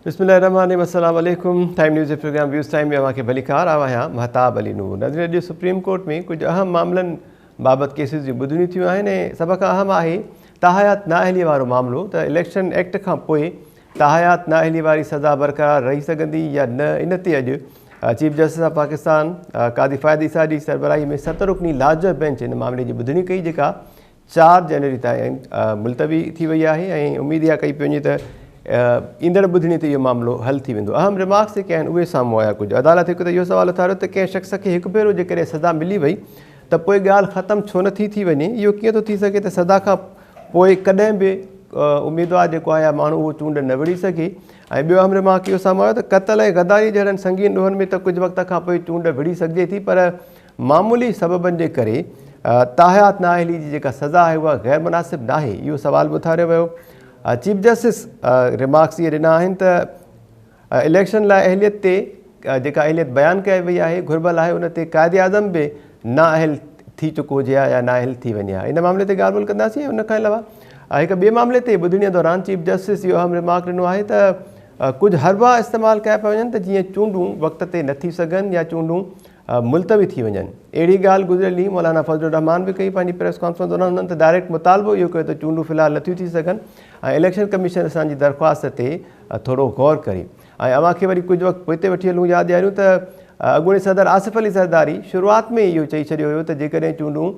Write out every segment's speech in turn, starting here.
بسم الله الرحمٰن الرحيم السلام عليڪم ٽائيم نيوز جي پروگرام ويوز ٽائيم ۾ اوهان کي ڀليڪار آئون آهيان مهتاب علي نور ناظرين اڄ سپريم ڪورٽ ۾ ڪجهه اهم معاملن بابت ڪيسز جون ٻڌڻيون ٿيون آهن ۽ سڀ کان اهم آهي تاحيات نااهلي وارو معاملو ته اليڪشن ايڪٽ کان پوء تاحيات نااهلي واري سزا برقرار رهي سگهندي يا نه ان تي اڄ chief justice of Pakistan Qazi Faez Isa جي سربراهي ۾ ست رڪني لارجر بينچ ان معاملي جي ٻڌڻي ڪئي جيڪا 4 جنوري تائين ملتوي ٿي وئي آهي ۽ اميد اها ڪئي پئي وڃي ته ايندڙ ٻڌڻي تي اهو معاملو حل ٿي ويندو. اهم ريمارڪس جيڪي آهن اهي سامهون آيا ڪجهه عدالت هڪ ته اهو سوال اٿاريو ته ڪنهن شخص کي هڪ ڀيرو جيڪڏهن سزا ملي وئي ته پوء ڳالهه ختم ڇو نه ٿي ٿي وڃي اهو ڪيئن ٿو ٿي سگهي ته سزا کان پوء ڪڏهن به اميدوار جيڪو آهي يا ماڻهو اهو چونڊ نه وڙهي سگهي ۽ ٻيو اهم ريمارڪ اهو سامهون آيو ته قتل ۽ غداري جهڙن سنگين ڏوهن ۾ ته ڪجهه وقت کان پوء چونڊ وڙهي سگهجي ٿي پر معمولي سببن جي ڪري تاحيات نااهلي جي جيڪا سزا آهي اها غير مناسب ناهي اهو سوال به اٿاريو ويو. چيف جسٽس ريمارڪس اهي ڏنا آهن ته اليڪشن لاء اهليت تي جيڪا اهليت بيان ڪئي وئي آهي گهربل آهي ان تي قائد اعظم به نااهل ٿي چڪو هجي ها يا نااهل ٿي وڃي ها ان معاملي تي ڳالهه ٻولهه ڪنداسين ان کان علاوه هڪ ٻئي معاملي تي ٻڌڻي دوران چيف جسٽس اهو اهم ريمارڪ ڏنو آهي ته ڪجهه حربا استعمال ڪيا پيا وڃن ته جيئن چونڊون وقت تي نه ٿي سگهن يا چونڊون ملتوي ٿي وڃن. اهڙي ڳالهه گذريل ڏينهن مولانا فضل الرحمان به ڪئي پنهنجي پريس ڪانفرنس دوران هنن ته ڊائريڪٽ مطالبو اهو ڪيو ته چونڊون في الحال نٿيون ٿي سگهن ۽ اليڪشن ڪميشن اسان جي درخواست تي ٿورو غور ڪري ۽ اوهان کي وري ڪجهه وقت پوئتي وٺي هلون ياد ڏياريون ته اڳوڻي صدر آصف علي زرداري شروعات ۾ ئي اهو چئي ڇڏيو هيو ته جيڪڏهن چونڊون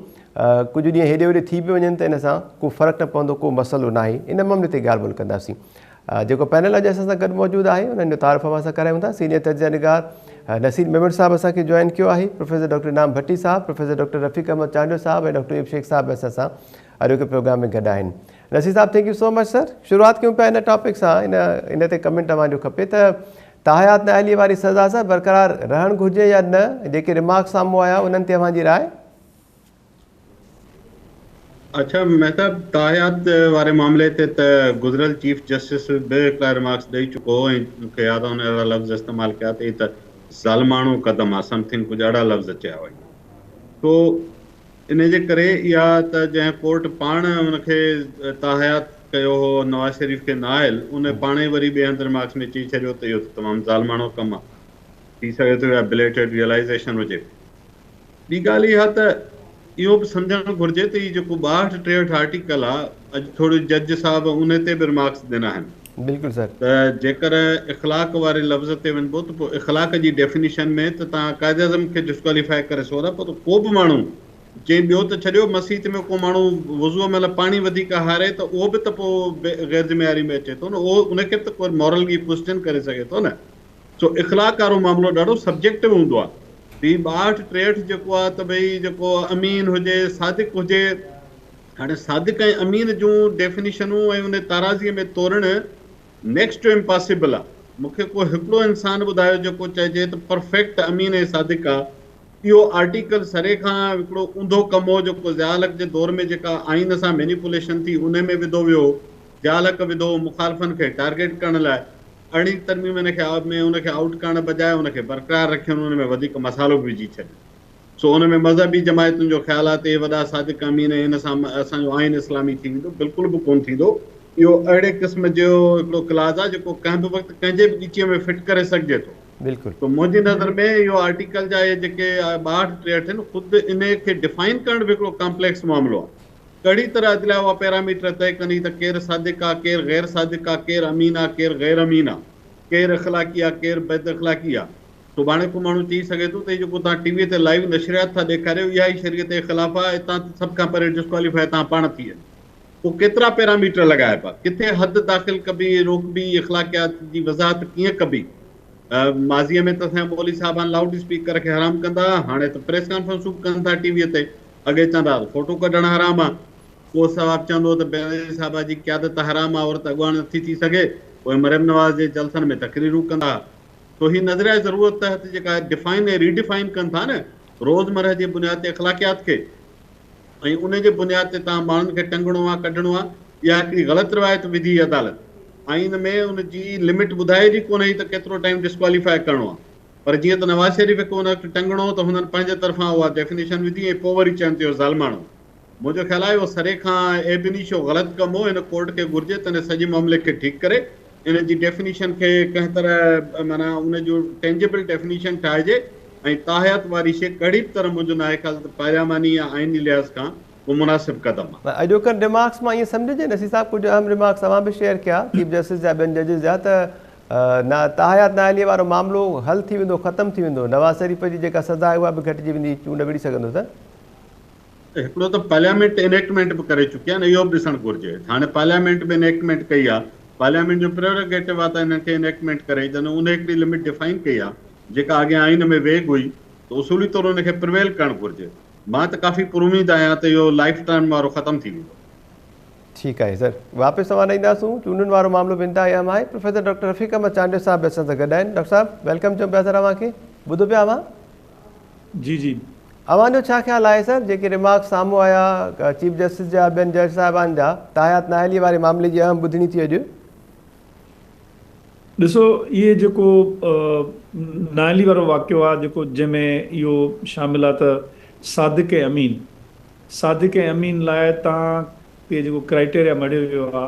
ڪجهه ڏينهن هيڏي هوڏي ٿي به وڃن ته ان سان ڪو فرق نه پوندو ڪو مسئلو ناهي ان معاملي تي ڳالهه ٻولهه ڪنداسين. جيڪو پينل اڄ اسان سان گڏ موجود آهي انهن جو تعارف اوهان سان ڪرايون ٿا سينيئر تجزيه نگار نصير ميمڻ صاحب اسان کي جوائن ڪيو آهي پروفيسر ڊاڪٽر انعام ڀٽي صاحب پروفيسر ڊاڪٽر رفيق احمد چانڊيو صاحب ۽ ڊاڪٽر ايوب شيخ صاحب به اسان سان اڄوڪي پروگرام ۾ گڏ آهن نصير صاحب thank you so much sir شروعات ڪيون پيا ان ٽاپڪ سان ان ان تي ڪمينٽ اوهان جو کپي ته تاحيات نااهلي واري سزا سان برقرار رهڻ گهرجي يا نه جيڪي ريمارڪس سامهون آيا انهن تي اوهان جي راء اڇا مهتاب تاحيات واري معاملي تي ته گذريل چيف جسٽس به هڪڙا ريمارڪس ڏئي چڪو هو ۽ مون کي ياد آهي هن اهڙا لفظ استعمال ڪيا ته هي ته ظالماڻو قدم آهي سم ٿنگ ڪجهه اهڙا لفظ چيا هئائين سو ان جي ڪري اها ته جنهن ڪورٽ پاڻ ان کي تاحيات ڪيو هو نواز شريف کي نااهل ان پاڻ ئي وري ٻئي هنڌ ريمارڪس ۾ چئي ڇڏيو ته اهو ته تمام ظالماڻو ڪم آهي ٿي سگهي ٿو اها بليٽيڊ ريئلائيزيشن هجي. ٻي ڳالهه اها ته اهو به سمجهڻ گهرجي ته هي جيڪو 62 63 آرٽيڪل آ اڄ ٿورو جج صاحب ان تي به رمارڪس ڏنا آهن. بلڪل سر. ته جيڪر اخلاق واري لفظ تي وڃبو ته پوء اخلاق جي ڊيفينيشن ۾ ته توهان قائد اعظم کي ڊسڪواليفائي ڪري سگهو ٿا پوء ته ڪو به ماڻهو چئي ٻيو ته ڇڏيو مسيت ۾ ڪو ماڻهو وضوء مهل پاڻي وڌيڪ هاري ته اهو به ته پوء غير ذميواري ۾ اچي ٿو نه اهو ان کي به ته ڪو مورلي ڪوسچن ڪري سگهي ٿو نه. سو اخلاق وارو معاملو ڏاڍو سبجيڪٽو هوندو آهي. هي 62 63 جيڪو آهي ته ڀئي جيڪو امين هجي صادق هجي هاڻي صادق ۽ امين جون ڊيفينيشنون ۽ ان تارازيء ۾ تورڻ نيڪسٽ ٽو امپاسيبل آهي. مون کي ڪو هڪڙو انسان ٻڌايو جيڪو چئجي ته پرفيڪٽ امين ۽ صادق آهي. اهو آرٽيڪل سري کان هڪڙو اونڌو ڪم هو جيڪو ضياء الحق جي دور ۾ جيڪا آئين سان مينيپوليشن ٿي انهي ۾ وڌو ويو هو. ضياء الحق وڌو هو مخالفن کي ٽارگيٽ ڪرڻ لاء. ارڙهين ترميم ان کي ۾ ان کي آئوٽ ڪرڻ بجاء ان کي برقرار رکين ان ۾ وڌيڪ مصالحو به وجهي ڇڏين. سو ان ۾ مذهبي جماعتن جو خيال آهي ته اهي وڏا صادق امين ۽ ان سان اسان جو آئين اسلامي ٿي ويندو بلڪل به ڪونه ٿيندو. اهو اهڙي قسم جو هڪڙو ڪلاز آهي جيڪو ڪنهن به وقت ڪنهن جي به ڳچيء ۾ فٽ ڪري سگهجي ٿو. بلڪل. سو منهنجي نظر ۾ اهو آرٽيڪل جا اهي جيڪي 62 63 آهن خود انهي کي ڊفائن ڪرڻ به هڪڙو ڪامپليڪس معاملو آهي. ڪهڙي طرح عدليه اها پيراميٽر طئي ڪندي ته ڪير صادق آ، ڪير غير صادق آ، ڪير امين آ، ڪير غير امين آ، ڪير اخلاقي آ، ڪير بد اخلاقي آ. سڀاڻي ڪو ماڻهو چئي سگهي ٿو ته هي جيڪو توهان ٽي وي تي لائيو نشريات ٿا ڏيکاريو اها ئي شريعت جي خلاف آ، اتان ته سڀ کان پهرين ڊسڪواليفائي توهان پاڻ ٿي وڃو. پوء ڪيترا پيراميٽر لڳائبا؟ ڪٿي حد داخل ڪبي، روڪبي، اخلاقيات جي وضاحت ڪيئن ڪبي؟ ماضيء ۾ ته اسان جا مولوي صاحبان لائوڊ اسپيڪر کي حرام ڪندا ها، هاڻي ته پريس ڪانفرنسون به ڪن ٿا ٽي وي تي. اڳي چوندا ها ته فوٽو ڪڍڻ حرام آ. ڪو صاحب چوندو هو ته بينظير صاحبه جي قيادت حرام آ، عورت اڳواڻ نٿي ٿي سگهي. پوء مريم نواز جي جلسن ۾ تقريرون ڪندا ها. سو هي نظريه ضرورت تحت جيڪا ڊفائن ۽ ري ڊفائن ڪن ٿا نه روزمرهه جي بنياد تي اخلاقيات کي ۽ ان جي بنياد تي توهان ماڻهن کي ٽنگڻو آ ڪڍڻو آ اها هڪڙي غلط روايت وڌي عدالت آئين ۾ ان جي لمٽ ٻڌائي جي ڪونه هئي ته ڪيترو ٽائيم ڊسڪواليفائي ڪرڻو آ. پر جيئن ته نواز شريف کي ان وقت ٽنگڻو هو ته هنن پنهنجي طرفان اها ڊيفينيشن وڌي ۽ پوء وري چين ته اهو ظالماڻو هو. منهنجو خيال آهي اهو سري کان ايب انيشو غلط ڪم هو، هن ڪورٽ کي گهرجي ته ان سڄي معاملي کي ٺيڪ ڪري ان جي ڊيفينيشن کي ڪنهن طرح معنيٰ ان جو ٽينجبل ڊيفينيشن ٺاهجي ۽ تاحيات واري شيء ڪهڙي به طرح منهنجو ناهي خيال ته پارلياماني يا آئيني لحاظ کان ڪو مناسب قدم آهي. اڄوڪن ريمارڪس مان ائين سمجهجي نصير صاحب ڪجهه اهم ريمارڪس اوهان به شيئر ڪيا چيف جسٽس جا ٻين ججز جا ته تاحيات نااهلي وارو معاملو حل ٿي ويندو ختم ٿي ويندو نواز شريف جي جيڪا سزا آهي اها به گهٽجي ويندي چونڊ وڙهي سگهندو ته. هڪڙو ته پارليامينٽ انيڪٽمينٽ به ڪري چڪي آهي نه اهو به ڏسڻ گهرجي هاڻي پارليامينٽ به انيڪٽمينٽ ڪئي آهي پارليامينٽ جو پريروگيٽو آهي ته انهن کي انيڪٽمينٽ ڪري جڏهن ان هڪڙي لمٽ ڊفائن ڪئي آهي جيڪا اڳيان آئين ۾ ويگ هئي ته اصولي طور ان کي پرويل ڪرڻ گهرجي مان ته ڪافي پراميد آهيان ته اهو لائيف ٽرم وارو ختم ٿي ويندو. ٺيڪ آهي سر واپس اوهان ڏي اينداسون چونڊن وارو معاملو به انتهائي اهم آهي پروفيسر ڊاڪٽر رفيق احمد چانڊيو صاحب به اسان سان گڏ آهن ڊاڪٽر صاحب welcome چئون پيا سر اوهان کي ٻڌو پيا اوهان. جي جي. اوهان جو ڇا خيال آهي سر جيڪي ريمارڪس سامهون آيا چيف جسٽس جا ٻين جج صاحبان جا تاحيات نااهلي واري معاملي جي اهم ٻڌڻي ٿي اڄ. ڏسو اهي جيڪو نااهلي وارو واقعو آهي جيڪو جنهن ۾ اهو شامل آهي ته صادق ۽ امين صادق ۽ امين لاء تان تي جيڪو ڪرائيٽيريا مڙهيو ويو آهي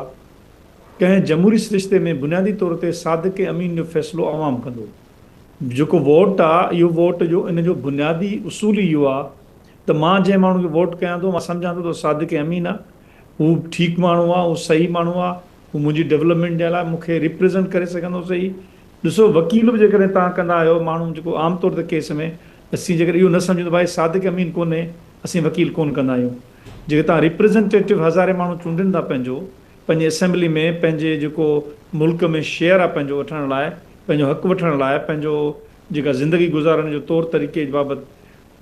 ڪنهن جمهوري سرشتي ۾ بنيادي طور تي صادق ۽ امين جو فيصلو عوام ڪندو جيڪو ووٽ آ اهو ووٽ جو ان جو بنيادي اصول ئي اهو آ ته مان جنهن ماڻهو کي ووٽ ڪيان ٿو مان سمجهان ٿو ته صادق ۽ امين آ هو ٺيڪ ماڻهو آ هو صحيح ماڻهو آ هو منهنجي ڊولپمينٽ جي لاء مون کي ريپريزنٽ ڪري سگهندو صحيح ڏسو وڪيل به جيڪڏهن توهان ڪندا آهيو ماڻهو جيڪو عام طور تي ڪيس ۾ اسين جيڪڏهن اهو نه سمجهون ته ڀائي صادق امين ڪونهي اسين وڪيل ڪونه ڪندا آهيون جيڪي توهان ريپريزنٽيٽو هزارين ماڻهو چونڊين ٿا پنهنجو پنهنجي اسيمبلي ۾ پنهنجي جيڪو ملڪ ۾ شيئر آ پنهنجو وٺڻ لاء پنهنجو حق وٺڻ لاء پنهنجو جيڪا زندگي گذارڻ جو طور طريقي بابت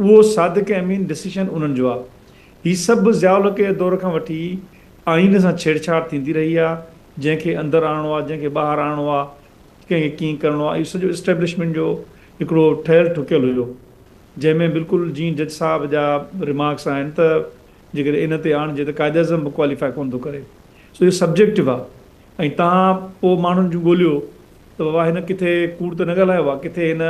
اهو صادق ۽ امين ڊسيشن انهن جو آ. هي سڀ ضياء الحق جي دور کان وٺي آئين سان ڇيڙڇاڙ ٿيندي رهي آ جنهن کي اندر آڻڻو آ جنهن کي ٻاهر آڻڻو آ ڪنهن کي ڪيئن ڪرڻو آ اهو سڄو اسٽيبلشمينٽ جو هڪڙو ٺهيل ٺڪيل هيو جنهن ۾ بلڪل جيئن جج صاحب جا ريمارڪس آهن ته جيڪڏهن ان تي آڻجي ته قائداعظم به ڪواليفائي ڪونه ٿو ڪري سو اهو سبجيڪٽو آ ۽ توهان پوء ماڻهن جون ڳوليو ته بابا هن ڪٿي ڪوڙ ته نه ڳالهايو آ ڪٿي هن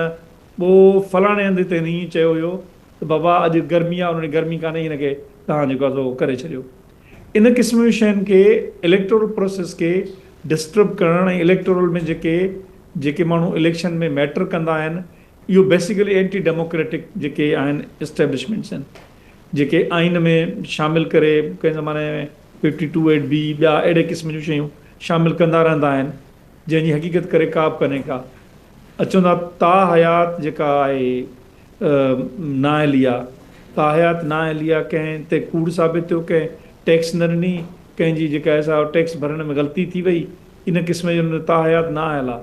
پوء فلاڻي هنڌ تي هن ائين چيو هيو ته بابا اڄ گرمي آ ان ڏينهن گرمي ڪانهي هن کي توهان جيڪو آ سو ڪري ڇڏيو. ان قسم جون شين کي اليڪٽورل پروسيس کي ڊسٽرب ڪرڻ ۽ اليڪٽورل ۾ جيڪي جيڪي ماڻهو اليڪشن ۾ ميٽر ڪندا آهن اهو بيسيڪلي اينٽي ڊيموڪريٽڪ جيڪي آهن اسٽيبلشمينٽس آهن جيڪي آئين ۾ شامل ڪري ڪنهن زماني ۾ ففٽي ٽو ايٽ بي ٻيا اهڙي قسم جون شيون شامل ڪندا رهندا آهن جنهن جي حقيقت ڪري ڪا به ڪانهي ڪا اچون ٿا تا حيات جيڪا آهي نااهلي آ تا حيات نااهلي آ ڪنهن تي ڪوڙ ثابت ٿيو ڪنهن ٽيڪس نه ڏني ڪنهن جي جيڪا آهي سا ٽيڪس ڀرڻ ۾ غلطي ٿي وئي ان قسم جو تا حيات نااهل آ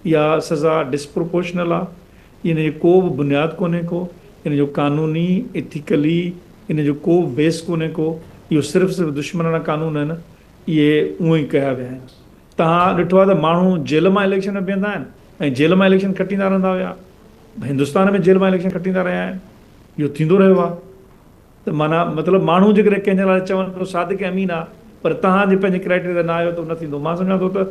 اها سزا ڊسپروپورشنل آ ان جو ڪو به بنياد ڪونهي ڪو ان جو قانوني ايٿيڪلي ان جو ڪو به بيس ڪونهي ڪو اهو صرف صرف دشمناڻا قانون آهن اهي اونئن ئي ڪيا ويا آهن توهان ڏٺو آهي ته ماڻهو جيل مان اليڪشن ۾ بيهندا آهن ۽ جيل مان اليڪشن کٽيندا رهندا هيا هندستان ۾ جيل مان اليڪشن کٽيندا رهيا آهن اهو ٿيندو رهيو آهي ته معنيٰ مطلب ماڻهو جيڪڏهن ڪنهن جي لاء چون ته صادق ۽ امين آهي پر توهان جي پنهنجي ڪرائيٽيريا تي نه آيو ته نه ٿيندو مان سمجهان ٿو ته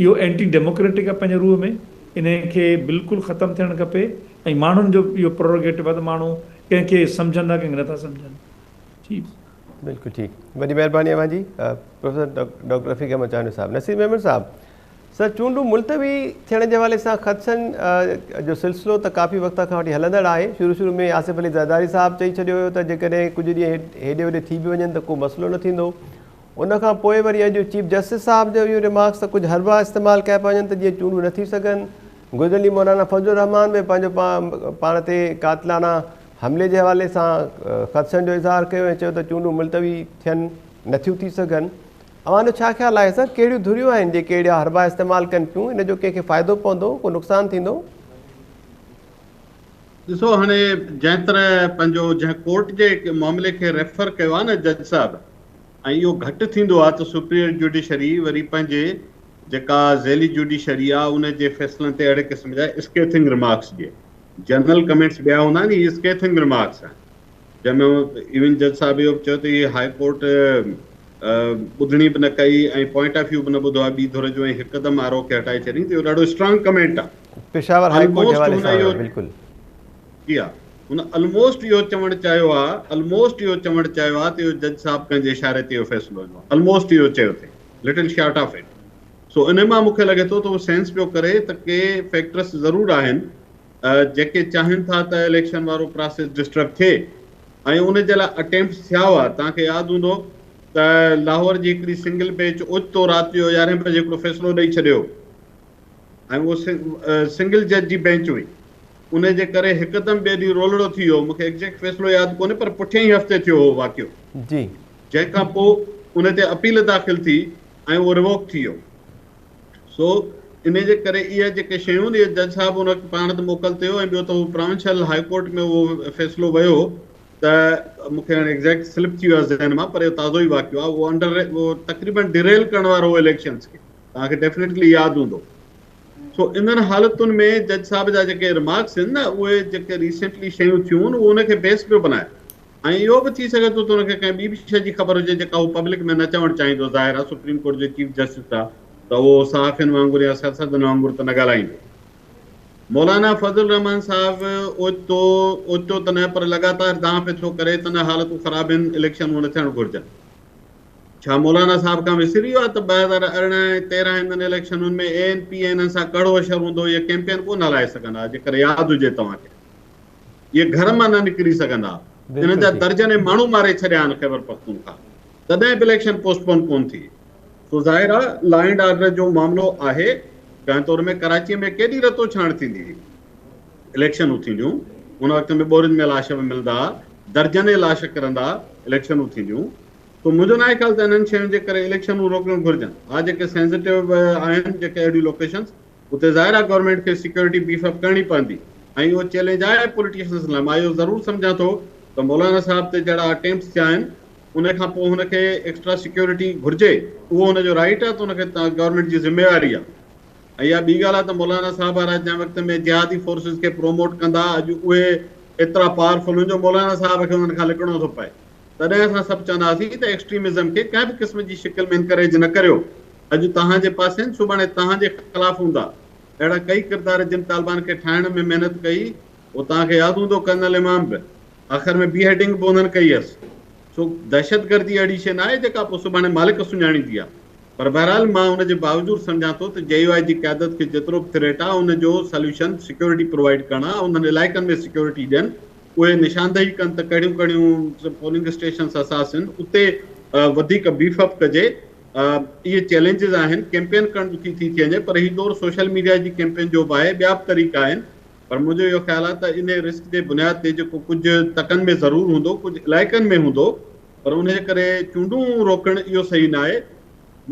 اهو اينٽي ڊيموڪريٽڪ آهي پنهنجي روح ۾ انهي کي بلڪل ختم ٿيڻ کپي ۽ ماڻهن جو اهو پروروگيٽو آهي ته ماڻهو ڪنهن کي سمجهن ٿا ڪنهن کي نٿا سمجهن جي. بلڪل ٺيڪ وڏي مهرباني اوهان جي پروفيسر ڊاڪٽر رفيق احمد چانڊيو صاحب نصير ميمڻ صاحب سر چونڊون ملتوي ٿيڻ جي حوالي سان خدشن جو سلسلو ته ڪافي وقت کان وٺي هلندڙ آهي شروع شروع ۾ آصف علي زرداري صاحب چئي ڇڏيو هيو ته جيڪڏهن ڪجهه ڏينهن هيڏي هوڏي ٿي به وڃن ته ڪو مسئلو نه ٿيندو ان کان پوء وري اڄ چيف جسٽس صاحب جو اهو ريمارڪس ته ڪجهه حربا استعمال ڪيا پيا وڃن ته جيئن چونڊون نه ٿي سگهن گذريل ڏينهن مولانا فضل الرحمان به پنهنجو پاڻ تي قاتلانه حملي جي حوالي سان خدشن جو اظهار ڪيو ۽ چيو ته چونڊون ملتوي ٿين نٿيون ٿي سگهن اوهان جو ڇا خيال آهي سر ڪهڙيون ڌريون آهن جيڪي اهڙا حربا استعمال ڪن پيون ان جو ڪنهن کي فائدو پوندو ڪو نقصان ٿيندو؟ ڏسو هاڻي جنهن طرح پنهنجو جنهن ڪورٽ جي معاملي کي ريفر ڪيو آهي نه جج صاحب ۽ اهو گهٽ ٿيندو آهي ته سپريئر جوڊيشري وري پنهنجي جيڪا ذيلي جوڊيشري آهي ان جي فيصلن تي اهڙي قسم جا اسڪيٿنگ ريمارڪس ڏئي جنرل ڪمينٽس ٻيا هوندا آهن هي اسڪيٿنگ ريمارڪس آهن جنهن ۾ ايون جج صاحب اهو به چيو ته هي هاء ڪورٽ ٻڌڻي به نه ڪئي ۽ پوائنٽ آف ويو به نه ٻڌو آهي ٻي ڌر جو ۽ هڪدم آر او کي هٽائي ڇڏين ته اهو ڏاڍو اسٽرانگ ڪمينٽ آهي. پشاور هاء ڪورٽ جي حوالي سان هيو بلڪل. جي ها هن الموسٽ اهو چوڻ چاهيو آهي الموسٽ اهو چوڻ چاهيو آهي ته اهو جج صاحب ڪنهن جي اشاري تي اهو فيصلو ڏنو آهي الموسٽ اهو چيو اٿئي لٽل شارٽ آف it. سو ان مان مون کي لڳي ٿو ته هو سينس پيو ڪري ته ڪي فيڪٽرس ضرور آهن جيڪي چاهين ٿا ته اليڪشن وارو پراسيس ڊسٽرب ٿئي ۽ ان جي لاء اٽيمپٽس ٿيا هئا. توهان کي ياد هوندو ته لاهور جي هڪڙي سنگل بينچ اوچتو رات جو يارهين بجي هڪڙو فيصلو ڏئي ڇڏيو ۽ اهو سنگل جج جي بينچ هئي. ان جي ڪري هڪدم ٻئي ڏينهن رولڙو ٿي ويو. مون کي ايگزيڪٽ فيصلو ياد ڪونهي پر پٺئين ئي هفتي ٿيو هو واقعو. جي. جنهن کان پوء ان تي اپيل داخل ٿي ۽ اهو ريووڪ ٿي ويو. سو انهي جي ڪري اهي جيڪي شيون اهي جج صاحب ان وقت پاڻ ته موڪل تي هو ۽ ٻيو ته هو پراونشل هاء ڪورٽ ۾ اهو فيصلو ويو ته مون کي هاڻي ايگزيڪٽ سلپ ٿي ويو آهي ذهن مان پر اهو تازو ئي واقعو آهي اهو انڊر اهو تقريبن ڊيريل ڪرڻ وارو هو اليڪشنس کي توهان کي ڊيفنيٽلي ياد هوندو. سو انهن حالتن ۾ جج صاحب جا جيڪي رمارڪس آهن نه اهي جيڪي ريسينٽلي شيون ٿيون آهن اهو ان کي بيس پيو بنائي. ۽ اهو به ٿي سگهي ٿو ته هن کي ڪنهن ٻي به شيء جي خبر هجي جيڪا هو پبلڪ ۾ نه چوڻ چاهيندو، ظاهر آهي سپريم ڪورٽ جو چيف جسٽس آهي ته اهو صحافين وانگر يا سياستدانن وانگر ته نه ڳالهائيندو. مولانا فضل الرحمان صاحب اوچتو، اوچتو ته نه پر لڳاتار دانهن پئي ٿو ڪري ته نه حالتون خراب آهن، اليڪشنون نه ٿيڻ گهرجن. ڇا مولانا صاحب کان وسري ويو آهي ته 2018 ۽ 13 انهن اليڪشنن ۾ اي اين پي ۽ انهن سان ڪهڙو حشر هوندو، اهي ڪيمپين ڪونه هلائي سگهندا، جيڪر ياد هجي توهان کي. اهي گهر مان نه نڪري سگهندا. انهن جا درجنين ماڻهو ماري ڇڏيا آهن خيبرپختونخوا. تڏهن به اليڪشن پوسٽ پون ڪونه ٿي. سو ظاهر آ لا اينڊ آرڊر جو معاملو آهي. ڪنهن طور ۾ ڪراچيء ۾ ڪيڏي رتو ڇاڻ ٿيندي. اليڪشنون ٿينديون. ان وقت ۾ ٻورين ۾ لاش به ملندا. درجنين لاش ڪرندا. اليڪشنون ٿينديون. سو منهنجو ناهي خيال ته انهن شين جي ڪري اليڪشنون روڪڻ گهرجن. ها جيڪي سينسيٽو آهن جيڪي اهڙيون لوڪيشنز اتي ظاهر آهي گورنمينٽ کي سيڪيورٽي بيف اپ ڪرڻي پوندي ۽ اهو چئلينج آهي پوليٽيشنز لاء. مان اهو ضرور سمجهان ٿو ته مولانا صاحب تي جهڙا اٽيمپٽس ٿيا آهن ان کان پوء هن کي ايڪسٽرا سيڪيورٽي گهرجي اهو هن جو رائيٽ آهي ته ان کي گورنمينٽ جي ذميواري آهي ۽ اها ٻي ڳالهه آهي ته مولانا صاحب وارا جنهن وقت ۾ جهادي فورسز کي پروموٽ ڪندا اڄ اهي ايترا پاورفل هن جو مولانا صاحب کي انهن کان لڪڻو ٿو پئي تڏهن اسان سڀ چوندا هئاسين ته ايڪسٽريمزم کي ڪنهن به قسم جي شڪل ۾ انڪريج نه ڪريو. اڄ توهان جي پاسي آهن، سڀاڻي توهان جي خلاف هوندا. اهڙا ڪئي ڪردار جن طالبان کي ٺاهڻ ۾ محنت ڪئي، اهو توهان کي ياد هوندو ڪرنل امام به آخر ۾ بي هيڊنگ به انهن ڪئي هيس. سو دهشتگردي اهڙي شيء ناهي جيڪا پوء سڀاڻي مالڪ سڃاڻيندي آهي. پر بهرحال مان ان جي باوجود سمجهان ٿو ته جي يو آء جي قيادت کي جيترو به ٿريٽ آهي ان جو سليوشن سيڪيورٽي پرووائيڊ ڪرڻ آهي، انهن علائقن ۾ سيڪيورٽي ڏين، اهي نشاندهي ڪن ته ڪهڙيون ڪهڙيون پولنگ اسٽيشنز حساس آهن، اتي وڌيڪ بيف اپ ڪجي. اهي چئلينجز آهن، ڪيمپين ڪرڻ ڏکي ٿي ٿي وڃي پر هي دور سوشل ميڊيا جي ڪيمپين جو به آهي، ٻيا به طريقا آهن پر منهنجو اهو خيال آهي ته انهي رسڪ جي بنياد تي جيڪو ڪجهه تڪن ۾ ضرور هوندو، ڪجهه علائقن ۾ هوندو پر ان جي ڪري چونڊون روڪڻ اهو صحيح ناهي.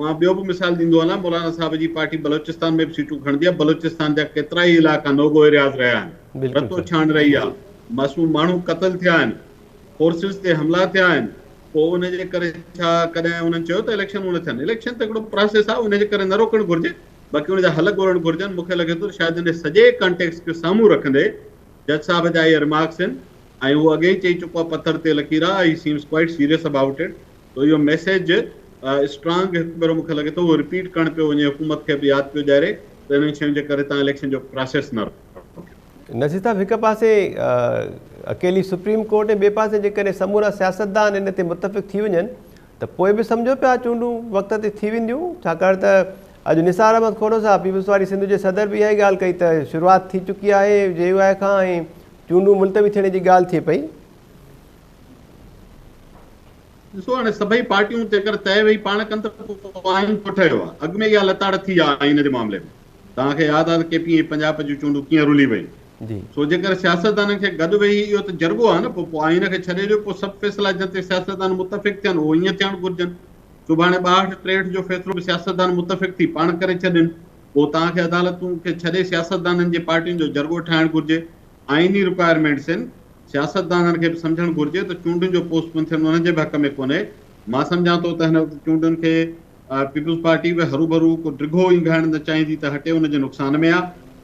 مان ٻيو به مثال ڏيندو هلان، مولانا صاحب جي پارٽي بلوچستان ۾ به سيٽون کڻندي آهي، بلوچستان جا ڪيترائي علائقا نو گو ايرياز رهيا آهن، رتو ڇاڻ رهي آهي، معصوم ماڻهو قتل ٿيا آهن، فورسز تي حملا ٿيا آهن، پوء ان جي ڪري ڇا ڪڏهن انهن چيو ته اليڪشنون نه ٿين؟ اليڪشن ته هڪڙو پراسيس آهي ان جي ڪري نه روڪڻ گهرجي باقي ان جا حل ڳولڻ گهرجن. مون کي لڳي ٿو ته شايد ان سڄي ڪانٽيڪسٽ کي سامهون رکندي جج صاحب جا اهي رمارڪس آهن ۽ هو اڳي ئي چئي چڪو آهي پٿر تي لڪير آهي he seems quite serious about it تو اهو ميسيج اسٽرانگ هڪ ڀيرو مون کي لڳي ٿو اهو رپيٽ ڪرڻ پيو وڃي حڪومت کي به ياد پيو ڏياري ته انهن شين جي ڪري توهان اليڪشن جو پراسيس نه روڪيو. نصير صاحب هڪ پاسي اڪيلي سپريم ڪورٽ ۽ ٻئي پاسي جيڪڏهن سمورا سياستدان ان تي متفق ٿي وڃن ته پوء به سمجهو پيا چونڊون وقت تي ٿي وينديون ڇاڪاڻ ته اڄ نثار احمد کوڙو صاحب پيپلز پارٽي سنڌ جي صدر به اها ئي ڳالهه ڪئي ته شروعات ٿي چڪي آهي جي يو آء کان ۽ چونڊون ملتوي ٿيڻ جي ڳالهه ٿئي پئي. ڏسو هاڻي سڀئي پارٽيون جيڪر طئي ويهي پاڻ ڪن ته پوء آئين ڇو ٺهيو آهي اڳ ۾ اها لتاڙ ٿي آهي آئين جي معاملي ۾ توهان کي ياد آهي ته ڪي پي ۽ پنجاب جون چونڊون ڪيئن رلي ويون. سو جيڪر سياستدانن کي گڏ ويهي اهو ته جرڳو آهي نه پوء پوء آئين کي ڇڏي ڏيو پوء سڀ فيصلا جن تي سياستدان متفق ٿين اهو ائين ٿيڻ گهرجن. سڀاڻي 62 63 جو فيصلو به سياستدان متفق ٿي پاڻ ڪري ڇڏين پوء توهان کي عدالتون کي ڇڏي سياستدانن جي پارٽين جو جرڳو ٺاهڻ گهرجي. آئيني رڪوائرمينٽس آهن. سياستدانن کي به سمجهڻ گهرجي ته چونڊن جو پوسٽ پون ٿيڻ انهن جي به حق ۾ ڪونهي. مان سمجهان ٿو ته هن وقت چونڊن کي پيپلز پارٽي به هروڀرو ڪو ڊگهو اينگهائڻ نه چاهيندي ته هٽي ان جي نقصان ۾ آ.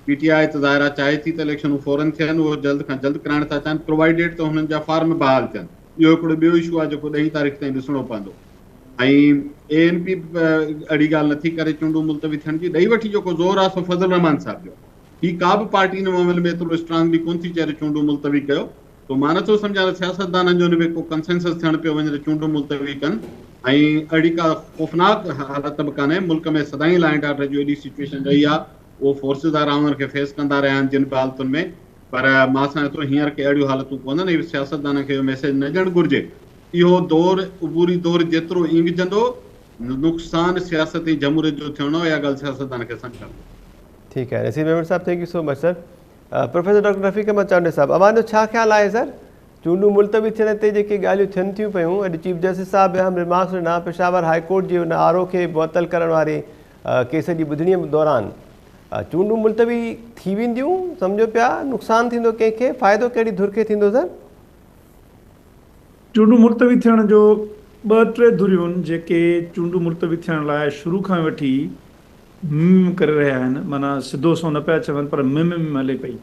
پي ٽي آء ته ظاهر آ چاهي ٿي ته اليڪشنون فورن ٿين، اهو جلد کان جلد ڪرائڻ ٿا چاهين پرووائيڊيڊ ته هنن جا فارم بحال ٿين. اهو هڪڙو ٻيو اشو آ جيڪو ڏهين تاريخ تائين ڏسڻو پوندو ۽ اي اين پي به اهڙي ڳالهه نٿي ڪري چونڊون ملتوي ٿيڻ جي. ڏئي وٺي جيڪو زور آ سو فضل الرحمان صاحب جو آ. ٻي ڪا به پارٽي ان معاملي ۾ ايترو اسٽرانگلي ڪونه ٿي چئي ته چونڊون ملتوي ڪيو. سو مان نٿو سمجهان ته سياستدانن جو ان ۾ ڪو ڪنسينسس ٿيڻ پيو وڃي ته چونڊون ملتوي ڪن. ۽ اهڙي ڪا خوفناڪ حالت به ڪانهي، ملڪ ۾ سدائين لا اينڊ آرڊر جون ايڏي سچوئيشن رهي آهي، اهو فورسز وارا انهن کي فيس ڪندا رهيا آهن جن به حالتن ۾ پر مان سمجهان ٿو هينئر ڪي اهڙيون حالتون ڪونهن ۽ سياستدانن کي اهو ميسيج نه ڏيڻ گهرجي، اهو دور عبوري دور جيترو اينگهجندو نقصان سياست ۽ جمهوريت جو ٿيڻو اها ڳالهه سياستدانن کي سمجهڻ گهرجي. ٺيڪ آهي نصير ميمڻ صاحب thank you so much sir. Professor doctor Rafiq Ahmed Chandio صاحب اوهان جو ڇا خيال آهي سر چونڊون ملتوي ٿيڻ تي جيڪي ڳالهيون ٿين ٿيون پيون اڄ چيف جسٽس صاحب به اهم ريمارڪس ڏنا پشاور هاء ڪورٽ جي ان آر او کي معطل ڪرڻ واري ڪيس جي ٻڌڻي دوران چونڊون ملتوي ٿي وينديون سمجهو پيا نقصان ٿيندو ڪنهن کي فائدو ڪهڙي ڌر کي ٿيندو سر؟ چونڊون ملتوي ٿيڻ جو ٻه ٽي ڌريون جيڪي چونڊون ملتوي ٿيڻ لاء شروع کان وٺي م م ڪري رهيا آهن معنيٰ سڌو سنئون نه پيا چون پر م م م هلي پئي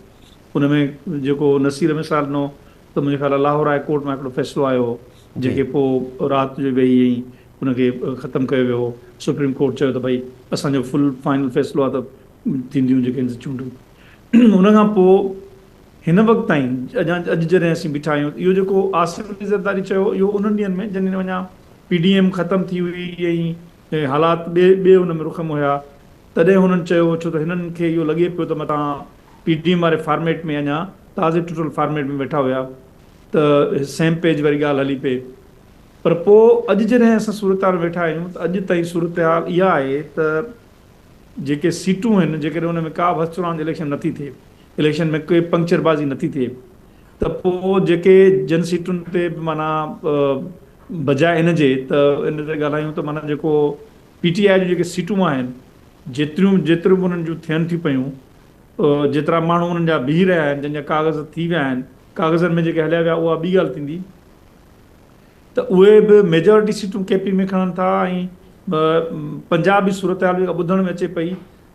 ان ۾ جيڪو نصير مثال ڏنو ته منهنجي خيال لاهور هاء ڪورٽ مان هڪڙو فيصلو آيو هو جنهن کي پوء رات جو ويهي ۽ ان کي ختم ڪيو ويو هو سپريم ڪورٽ چيو ته ڀئي اسان جو فل فائنل فيصلو آهي ته ٿينديون جيڪي آهن سي چونڊون ان کان پوء هن وقت تائين اڃا اڄ جڏهن اسين بيٺا آهيون اهو جيڪو آصف علي زرداري چيو اهو انهن ڏينهن ۾ جن ڏينهن اڃا پي ڊي ايم ختم ٿي هئي ۽ ۽ حالات ٻئي ٻئي ان ۾ رخ ۾ هيا تڏهن هنن چيو ڇو ته هنن کي اهو لڳي پيو ته متان پي ڊي ايم واري فارميٽ ۾ اڃا تازي ٽٽل فارميٽ ۾ ويٺا هيا ته سيم پيج واري ڳالهه هلي پئي پر پوء اڄ جڏهن اسان صورتحال ۾ ويٺا آهيون ته اڄ تائين صورتحال اها آهي ته جيڪي سيٽون آهن جيڪڏهن ان ۾ ڪا به هٿ اليڪشن نٿي ٿئي اليڪشن ۾ ڪوئي پنڪچر بازي نٿي ٿئي ته پوء جيڪي جن سيٽن تي به معنيٰ بجاء ان جي ته ان تي ڳالهايون ته معنيٰ جيڪو پي ٽي آء جون جيڪي سيٽون آهن جيتريون جيتريون به انهن جون ٿين ٿيون پيون جيترا ماڻهو انهن جا بيهي رهيا آهن جن جا ڪاغذ ٿي ويا آهن ڪاغذن ۾ جيڪي هليا ويا اها ٻي ڳالهه ٿيندي ته اهي به ميجارٽي سيٽون ڪي پي ۾ کڻن ٿا ۽ پنجاب جي صورتحال جيڪا ٻڌڻ ۾ اچي پئي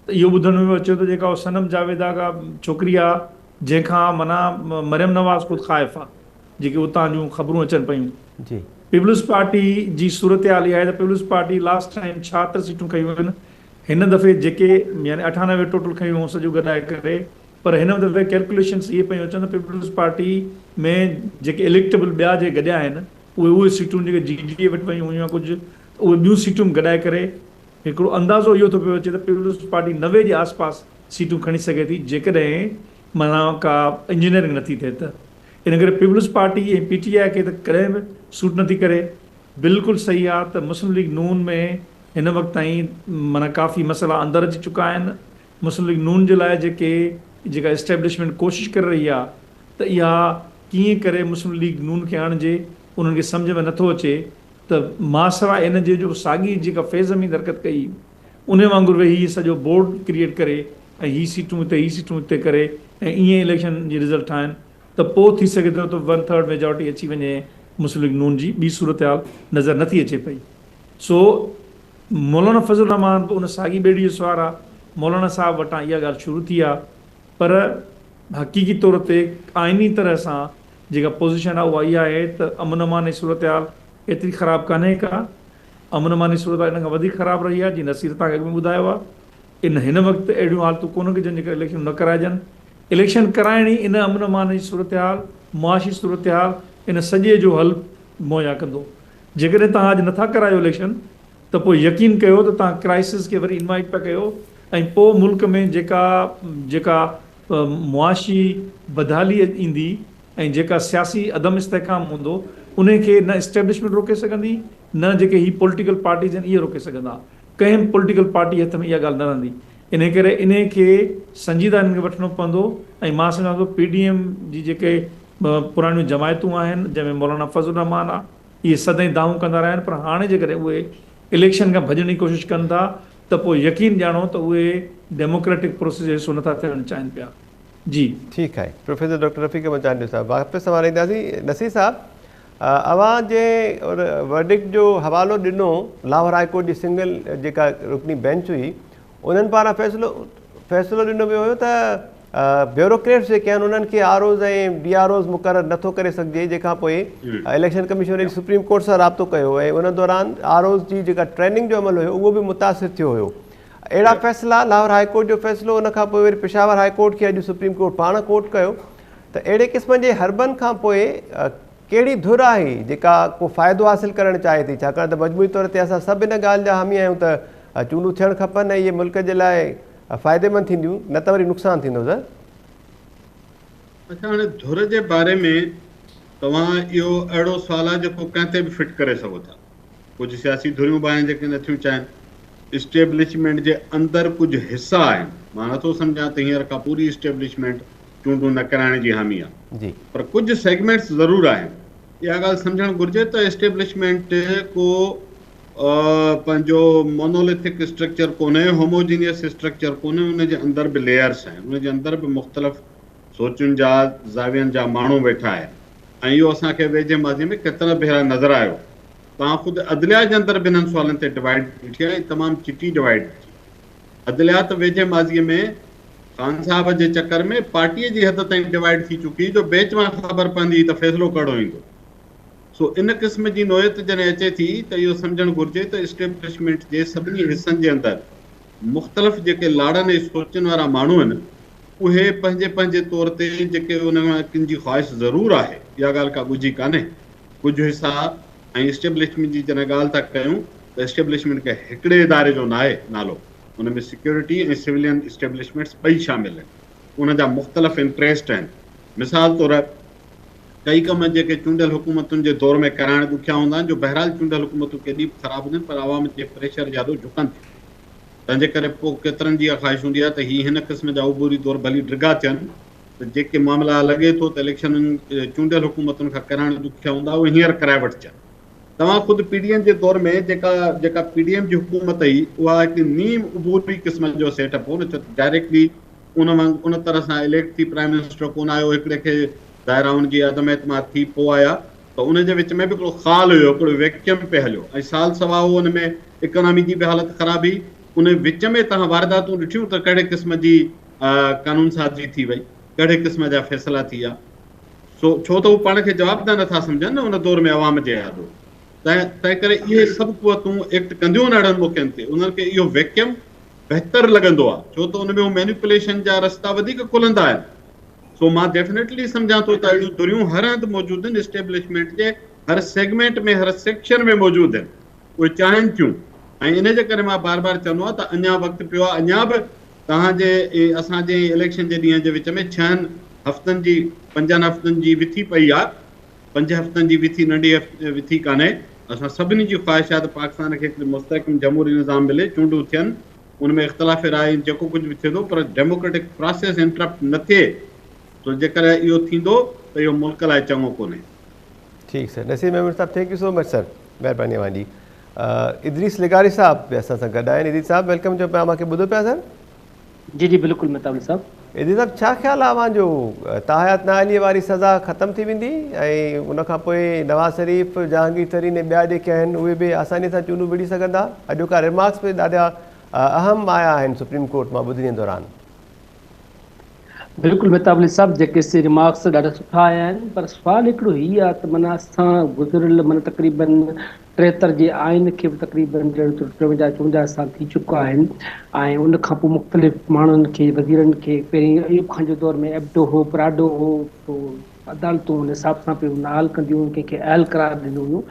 ته اهو ٻڌڻ ۾ به اچيو ته جيڪا صنم جاويد آ ڪا ڇوڪري آ جنهن کان معنيٰ مريم نواز خود خائف آ جيڪي اتان جون خبرون اچن پيون. جي. پيپلز پارٽي جي صورتحال اها آهي ته پيپلز پارٽي لاسٽ ٽائيم 76 سيٽون کنيون آهن هن دفعي جيڪي يعني 98 ٽوٽل کنيون هيون سڄو گڏائي ڪري پر هن دفعي ڪيلڪوليشنس اهي پيون اچن ته پيپلز پارٽي ۾ جيڪي اليڪٽيبل ٻيا جيڪي گڏيا آهن اهي اهي سيٽون جيڪي جي ڊي اي وٽ ويون هيون يا ڪجهه ته اهي ٻيون سيٽون به گڏائي ڪري هڪڙو اندازو اهو ٿو پيو اچي ته پيپلز پارٽي 90 جي آس پاس سيٽون کڻي سگهي ٿي جيڪڏهن معنيٰ ڪا انجنيئرنگ نٿي ٿئي ته. ان ڪري پيپلز پارٽي ۽ پي ٽي آء کي ته ڪڏهن به سوٽ نٿي ڪري. بلڪل صحيح آ ته مسلم ليگ نون ۾ هن وقت تائين معنيٰ ڪافي مسئلا اندر اچي چڪا آهن. مسلم ليگ نون جي لاء جيڪي جيڪا اسٽيبلشمينٽ ڪوشش ڪري رهي آ ته اها ڪيئن ڪري مسلم ليگ نون کي آڻجي انهن کي سمجهه ۾ نٿو اچي ته ماسواء ان جي جو ساڳي جيڪا فيض حميد حرڪت ڪئي انهي وانگر ويهي هي سڄو بورڊ ڪريئيٽ ڪري ۽ هي سيٽون هتي هي سيٽون هتي ڪري ۽ ائين اليڪشن جي رزلٽ ٺاهن ته پوء ٿي سگهي ٿو ته ون ٿرڊ ميجارٽي اچي وڃي مسلم ليگ نون جي ٻي صورتحال نظر نٿي اچي پئي سو مولانا فضل الرحمان به ان ساڳي ٻيڙي جو سوار آ مولانا صاحب وٽان اها ڳالهه شروع ٿي آ پر حقيقي طور تي آئيني طرح سان جيڪا پوزيشن آ اها اها آهي ته امن امان جي صورتحال ايتري خراب ڪانهي ڪا امن امان جي صورتحال ان کان وڌيڪ خراب رهي آهي، جيئن نصير توهان کي اڳ ۾ ٻڌايو آهي. ان هن وقت اهڙيون حالتون ڪونهن ڪي جن جي ڪري اليڪشنون نه ڪرائجن. اليڪشن ڪرائڻ ئي ان امن امان جي صورتحال، معاشي صورتحال ان سڄي جو حل مهيا ڪندو. جيڪڏهن توهان اڄ نٿا ڪرايو اليڪشن ته پوء يقين ڪيو ته توهان ڪرائسس کي وري انوائيٽ پيا ڪيو ۽ پوء ملڪ ۾ جيڪا جيڪا معاشي بدحالي ايندي ۽ جيڪا سياسي عدم استحڪام هوندو انهي کي نه اسٽيبلشمينٽ روڪي سگهندي نه جيڪي هي پوليٽيڪل پارٽيز آهن اهي روڪي سگهندا. ڪنهن به پوليٽيڪل پارٽي جي هٿ ۾ اها ڳالهه نه رهندي. انهي ڪري انهي کي سنجيده انهن کي وٺڻو پوندو ۽ مان سمجهان ٿو پي ڊي ايم جي جيڪي پراڻيون جماعتون آهن جنهن ۾ مولانا فضل الرحمان آ اهي سدائين دانهون ڪندا رهيا آهن پر هاڻي جيڪڏهن اهي اليڪشن کان ڀڄڻ جي ڪوشش ڪن ٿا ته پوء يقين ڄاڻو ته اهي ڊيموڪريٽڪ پروسيس جو حصو نٿا ٿيڻ چاهين پيا. جي. ٺيڪ آهي پروفيسر ڊاڪٽر رفيق احمد چانڊيو صاحب واپس اوهان اينداسين نصير صاحب اوهان جنهن ورڊڪٽ جو حوالو ڏنو لاهور هاء ڪورٽ جي سنگل جيڪا رڪني بينچ هئي انهن پاران فيصلو فيصلو ڏنو ويو هيو ته بيوروڪريٽس جيڪي آهن انهن کي R Os ۽ D R Os مقرر نٿو ڪري سگهجي جنهن کان پوء اليڪشن ڪميشن وري سپريم ڪورٽ سان رابطو ڪيو ۽ ان دوران آر اوز جي جيڪا ٽريننگ جو عمل هيو اهو به متاثر ٿيو هيو اهڙا فيصلا لاهور هاء ڪورٽ جو فيصلو ان کان پوء وري پشاور هاء ڪورٽ کي اڄ سپريم ڪورٽ پاڻ ڪوٽ ڪيو ته اهڙي قسم جي حربن کان پوء ڪهڙي ڌر آهي جيڪا ڪو فائدو حاصل ڪرڻ چاهي ٿي ڇاڪاڻ ته مجموعي طور تي اسان سڀ ان ڳالهه جا حامي آهيون ته چونڊون ٿيڻ کپن ۽ اهي ملڪ جي لاء فائديمند ٿينديون نه ته وري نقصان ٿيندو سر. اڇا هاڻي ڌر جي باري ۾ توهان اهو اهڙو سوال آهي جيڪو ڪنهن تي به فٽ ڪري سگهو ٿا. ڪجهه سياسي ڌريون به آهن جيڪي نٿيون چاهين. اسٽيبلشمينٽ جي اندر ڪجهه حصا آهن، مان نٿو سمجهان ته هينئر ڪا پوري اسٽيبلشمينٽ چونڊون نه ڪرائڻ جي حامي آهي، پر ڪجهه سيگمينٽس ضرور آهن. اها ڳالهه سمجهڻ گهرجي ته اسٽيبلشمينٽ ڪو پنهنجو مونوليٿڪ اسٽرڪچر ڪونهي، هوموجينيس اسٽرڪچر ڪونهي، ان جي اندر به ليئرس آهن، ان جي اندر به مختلف سوچن جا، زاوين جا ماڻهو ويٺا آهن ۽ اهو اسان کي ويجهي ماضي ۾ ڪيترا ڀيرا نظر آيو. توهان خود عدليا جي اندر به انهن سوالن تي ڊوائيڊ ڏٺي آهي ۽ تمام چٽي ڊوائيڊ ڏٺي. عدليا ته ويجهي ماضي ۾ خان صاحب جي چڪر ۾ پارٽيء جي حد تائين ڊوائيڊ ٿي چڪي جو بيچ مان خبر پوندي هئي ته فيصلو ڪهڙو ايندو. سو ان قسم جي نوعيت جڏهن اچي ٿي ته اهو سمجهڻ گهرجي ته اسٽيبلشمينٽ جي سڀني حصن جي اندر مختلف جيڪي لاڙن ۽ سوچن وارا ماڻهو آهن اهي پنهنجي پنهنجي طور تي جيڪي ان مان ڪن جي خواهش ضرور آهي، اها ڳالهه ڪا ڳجهي ڪانهي، ڪجهه حصا ۽ اسٽيبلشمينٽ جي جڏهن ڳالهه ٿا ڪيون ته اسٽيبلشمينٽ ڪنهن هڪڙي اداري جو ناهي نالو، ان ۾ سيڪيورٽي ۽ سولين اسٽيبلشمينٽس ٻئي شامل آهن، ان جا مختلف انٽريسٽ آهن، مثال طور ڪئي ڪم جيڪي چونڊيل حڪومتن جي دور ۾ ڪرائڻ ڏکيا هوندا آهن جو بهرحال چونڊيل حڪومتون ڪيڏي به خراب هجن پر عوام جي پريشر جي آڏو جهڪن ٿيون. تنهن جي ڪري پوء ڪيترن جي اها خواهش هوندي آهي ته هي هن قسم جا عبوري دور ڀلي ڊگها ٿين ته جيڪي معاملا لڳي ٿو ته اليڪشنن چونڊيل حڪومتن کان ڪرائڻ ڏکيا هوندا اهي هينئر ڪرائي وٺجن. توهان خود پي ڊي ايم جي دور ۾ جيڪا جيڪا پي ڊي ايم جي حڪومت هئي اها هڪ نيم عبوري قسم جو سيٽ اپ هو نه ڇو ته ڊائريڪٽلي ان وانگ ان طرح سان اليڪٽ ٿي پرائم منسٽر ڪونه آيو هڪڙي کي ظاهر آهي ان جي عدم اعتماد ٿي پوء آيا ته ان جي وچ ۾ به هڪڙو خال هيو هڪڙو ويڪيوم پئي هليو ۽ سال سوا هو ان ۾ اڪانامي جي به حالت خراب هئي ان وچ ۾ توهان وارداتون ڏٺيون ته ڪهڙي قسم جي قانون سازي ٿي وئي ڪهڙي قسم جا فيصلا ٿي ويا سو ڇو ته هو پاڻ کي جوابده نٿا سمجهن نه ان دور ۾ عوام جي آڏو تنهن ڪري اهي سڀ قوتون ايڪٽ ڪنديون اهڙن موقعن تي انهن کي اهو ويڪيوم بهتر لڳندو آهي ڇو ته ان ۾ هو مينيپوليشن جا رستا وڌيڪ کلندا آهن سو مان ڊيفنيٽلي سمجهان ٿو ته اهڙيون ڌريون هر هنڌ موجود آهن اسٽيبلشمينٽ جي هر سيگمينٽ ۾ هر سيڪشن ۾ موجود آهن اهي چاهين ٿيون ۽ ان جي ڪري مان بار بار چوندو آهيان ته اڃا وقت پيو آهي اڃا به توهان جي اسان جي اليڪشن جي ڏينهن جي وچ ۾ ڇهن هفتن جي پنجن هفتن جي وٿي پئي آهي پنج هفتن جي وٿي ننڍي وٿي ڪانهي، اسان سڀني جي خواهش آهي ته پاڪستان کي هڪ مستحڪم جمهوري نظام ملي، چونڊون ٿين، ان ۾ اختلاف راء ۽ جيڪو ڪجهه به ٿئي ٿو پر ڊيموڪريٽڪ پراسيس انٽرپٽ نه ٿئي ڇو جيڪڏهن اهو ٿيندو ته اهو ملڪ لاء چڱو ڪونهي. ٺيڪ سر نصير ميمڻ صاحب thank you so much سر مهرباني اوهان جي ادريس لغاري صاحب به اسان سان گڏ آهن ادريس صاحب welcome چئو پيا اوهان کي ٻڌو پيا سر. جي جي بلڪل مهتاب علي صاحب. ادريس صاحب ڇا خيال آهي اوهان جو تاحيات نااهلي واري سزا ختم ٿي ويندي ۽ ان کان پوء نواز شريف جهانگير ترين ۽ ٻيا جيڪي آهن اهي به آساني سان چونڊون وڙهي سگهندا اڄوڪا ريمارڪس به ڏاڍا اهم آيا آهن سپريم ڪورٽ مان ٻڌڻي دوران. بلڪل مهتاب علي صاحب جيڪي سي ريمارڪس ڏاڍا سٺا آيا آهن پر سوال هڪڙو هي آهي ته معنيٰ اسان گذريل معنيٰ تقريبن 73 جي آئين کي به تقريبن ڄڻ ته ٽيونجاهه چونجاهه سال ٿي چڪا آهن ۽ ان کان پوء مختلف ماڻهن کي وزيرن کي پهرين ايوب خان جي دور ۾ ايبڊو هو پراڊو هو پوء عدالتون ان حساب سان پيون نااهل ڪنديون هيون ڪنهن کي اهل قرار ڏنو ويو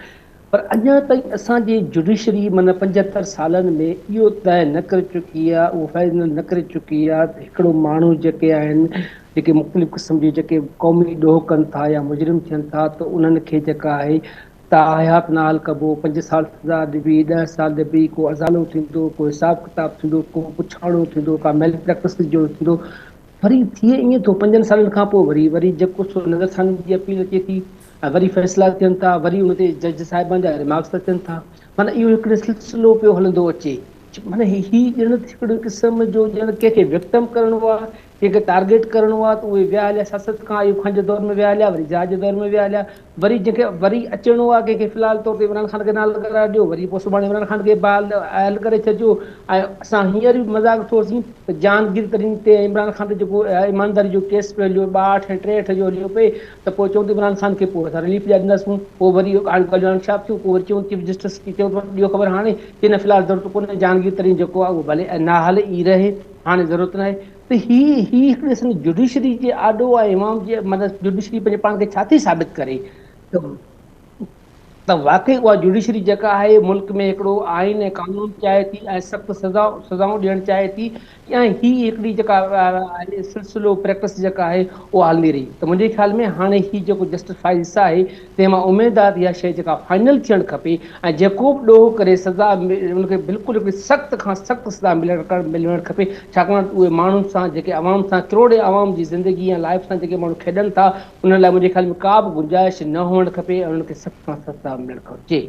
پر اڃا تائين اسان جي جڊيشري معنيٰ 75 سالن ۾ اهو طئي نه ڪري چڪي آهي اهو فائنل نه ڪري چڪي آهي ته هڪڙو ماڻهو جيڪي آهن جيڪي مختلف قسم جي جيڪي قومي ڏوهه ڪن ٿا يا مجرم ٿين ٿا ته انهن کي جيڪا آهي تاحيات نااهل ڪبو، پنج سال سزا ڏبي، ڏهه سال ڏبي، ڪو ازالو ٿيندو، ڪو حساب ڪتاب ٿيندو، ڪو پڇاڻو ٿيندو، ڪا ميل پريڪٽس جو ٿيندو، وري ٿئي ائين ٿو پنجن سالن کان پوء وري وري جيڪو سو نظرثاني جي اپيل اچي ٿي ۽ وري فيصلا ٿين ٿا، وري ان تي جج صاحبان جا ريمارڪس اچن ٿا، معنيٰ اهو هڪڙو سلسلو پيو هلندو اچي، معنيٰ هي ڄڻ ته هڪڙي قسم جو ڄڻ ڪنهن کي وڪٽم ڪرڻو آهي، ڪنهن کي ٽارگيٽ ڪرڻو آهي ته اهي ويا هليا سياست کان ايوب خان جي دور ۾ ويا هليا وري ضياء جي دور ۾ ويا هليا وري جنهن کي وري اچڻو آهي ڪنهن کي في الحال طور تي عمران خان کي نااهل قرار ڏيو وري پوء سڀاڻي عمران خان کي بحال اهل ڪري ڇڏجو ۽ اسان هينئر به مذاق ٿوسين ته جهانگير ترين تي ۽ عمران خان تي جيڪو ايمانداري جو ڪيس پيو هليو 62 ۽ 63 جو هليو پئي ته پوء چئون ته عمران خان کي پوء اسان رليف ڏيارينداسون پوء وري هاڻي ڳالهيون هاڻي ڇا ٿيون پوء وري چئون چيف جسٽس کي چئون ته ڏيو خبر هاڻي چي نه في الحال ضرورت ڪونهي جهانگير ترين جيڪو آهي اهو ڀلي نااهل ئي رهي هاڻي ضرورت ناهي ته هي هي هڪڙي اسان جي جڊيشري جي آڏو ۽ عوام جي معنيٰ جڊيشري پنهنجي پاڻ کي ڇا ٿي ثابت ڪري ته واقعي اها جوڊيشري جيڪا آهي ملڪ ۾ هڪڙو آئين ۽ قانون چاهي ٿي ۽ سخت سزا سزائون ڏيڻ چاهي ٿي يا هي هڪڙي جيڪا آهي سلسلو پريڪٽس جيڪا آهي اها هلندي رهي ته منهنجي خيال ۾ هاڻي هي جيڪو جسٽس فائز عيسيٰ آهي تنهن مان اميد آهي ته اها شيء جيڪا فائنل ٿيڻ کپي ۽ جيڪو به ڏوهه ڪري سزا ان کي بلڪل هڪڙي سخت کان سخت سزا ملڻ ملڻ کپي ڇاڪاڻ ته اهي ماڻهن سان جيڪي عوام سان ڪروڙين عوام جي زندگي ۽ لائف سان جيڪي ماڻهو کيڏن ٿا انهن لاء منهنجي خيال ۾ ڪا به گنجائش نه هئڻ کپي ۽ انهن کي سخت کان سخت سزا ملڻ گهرجي.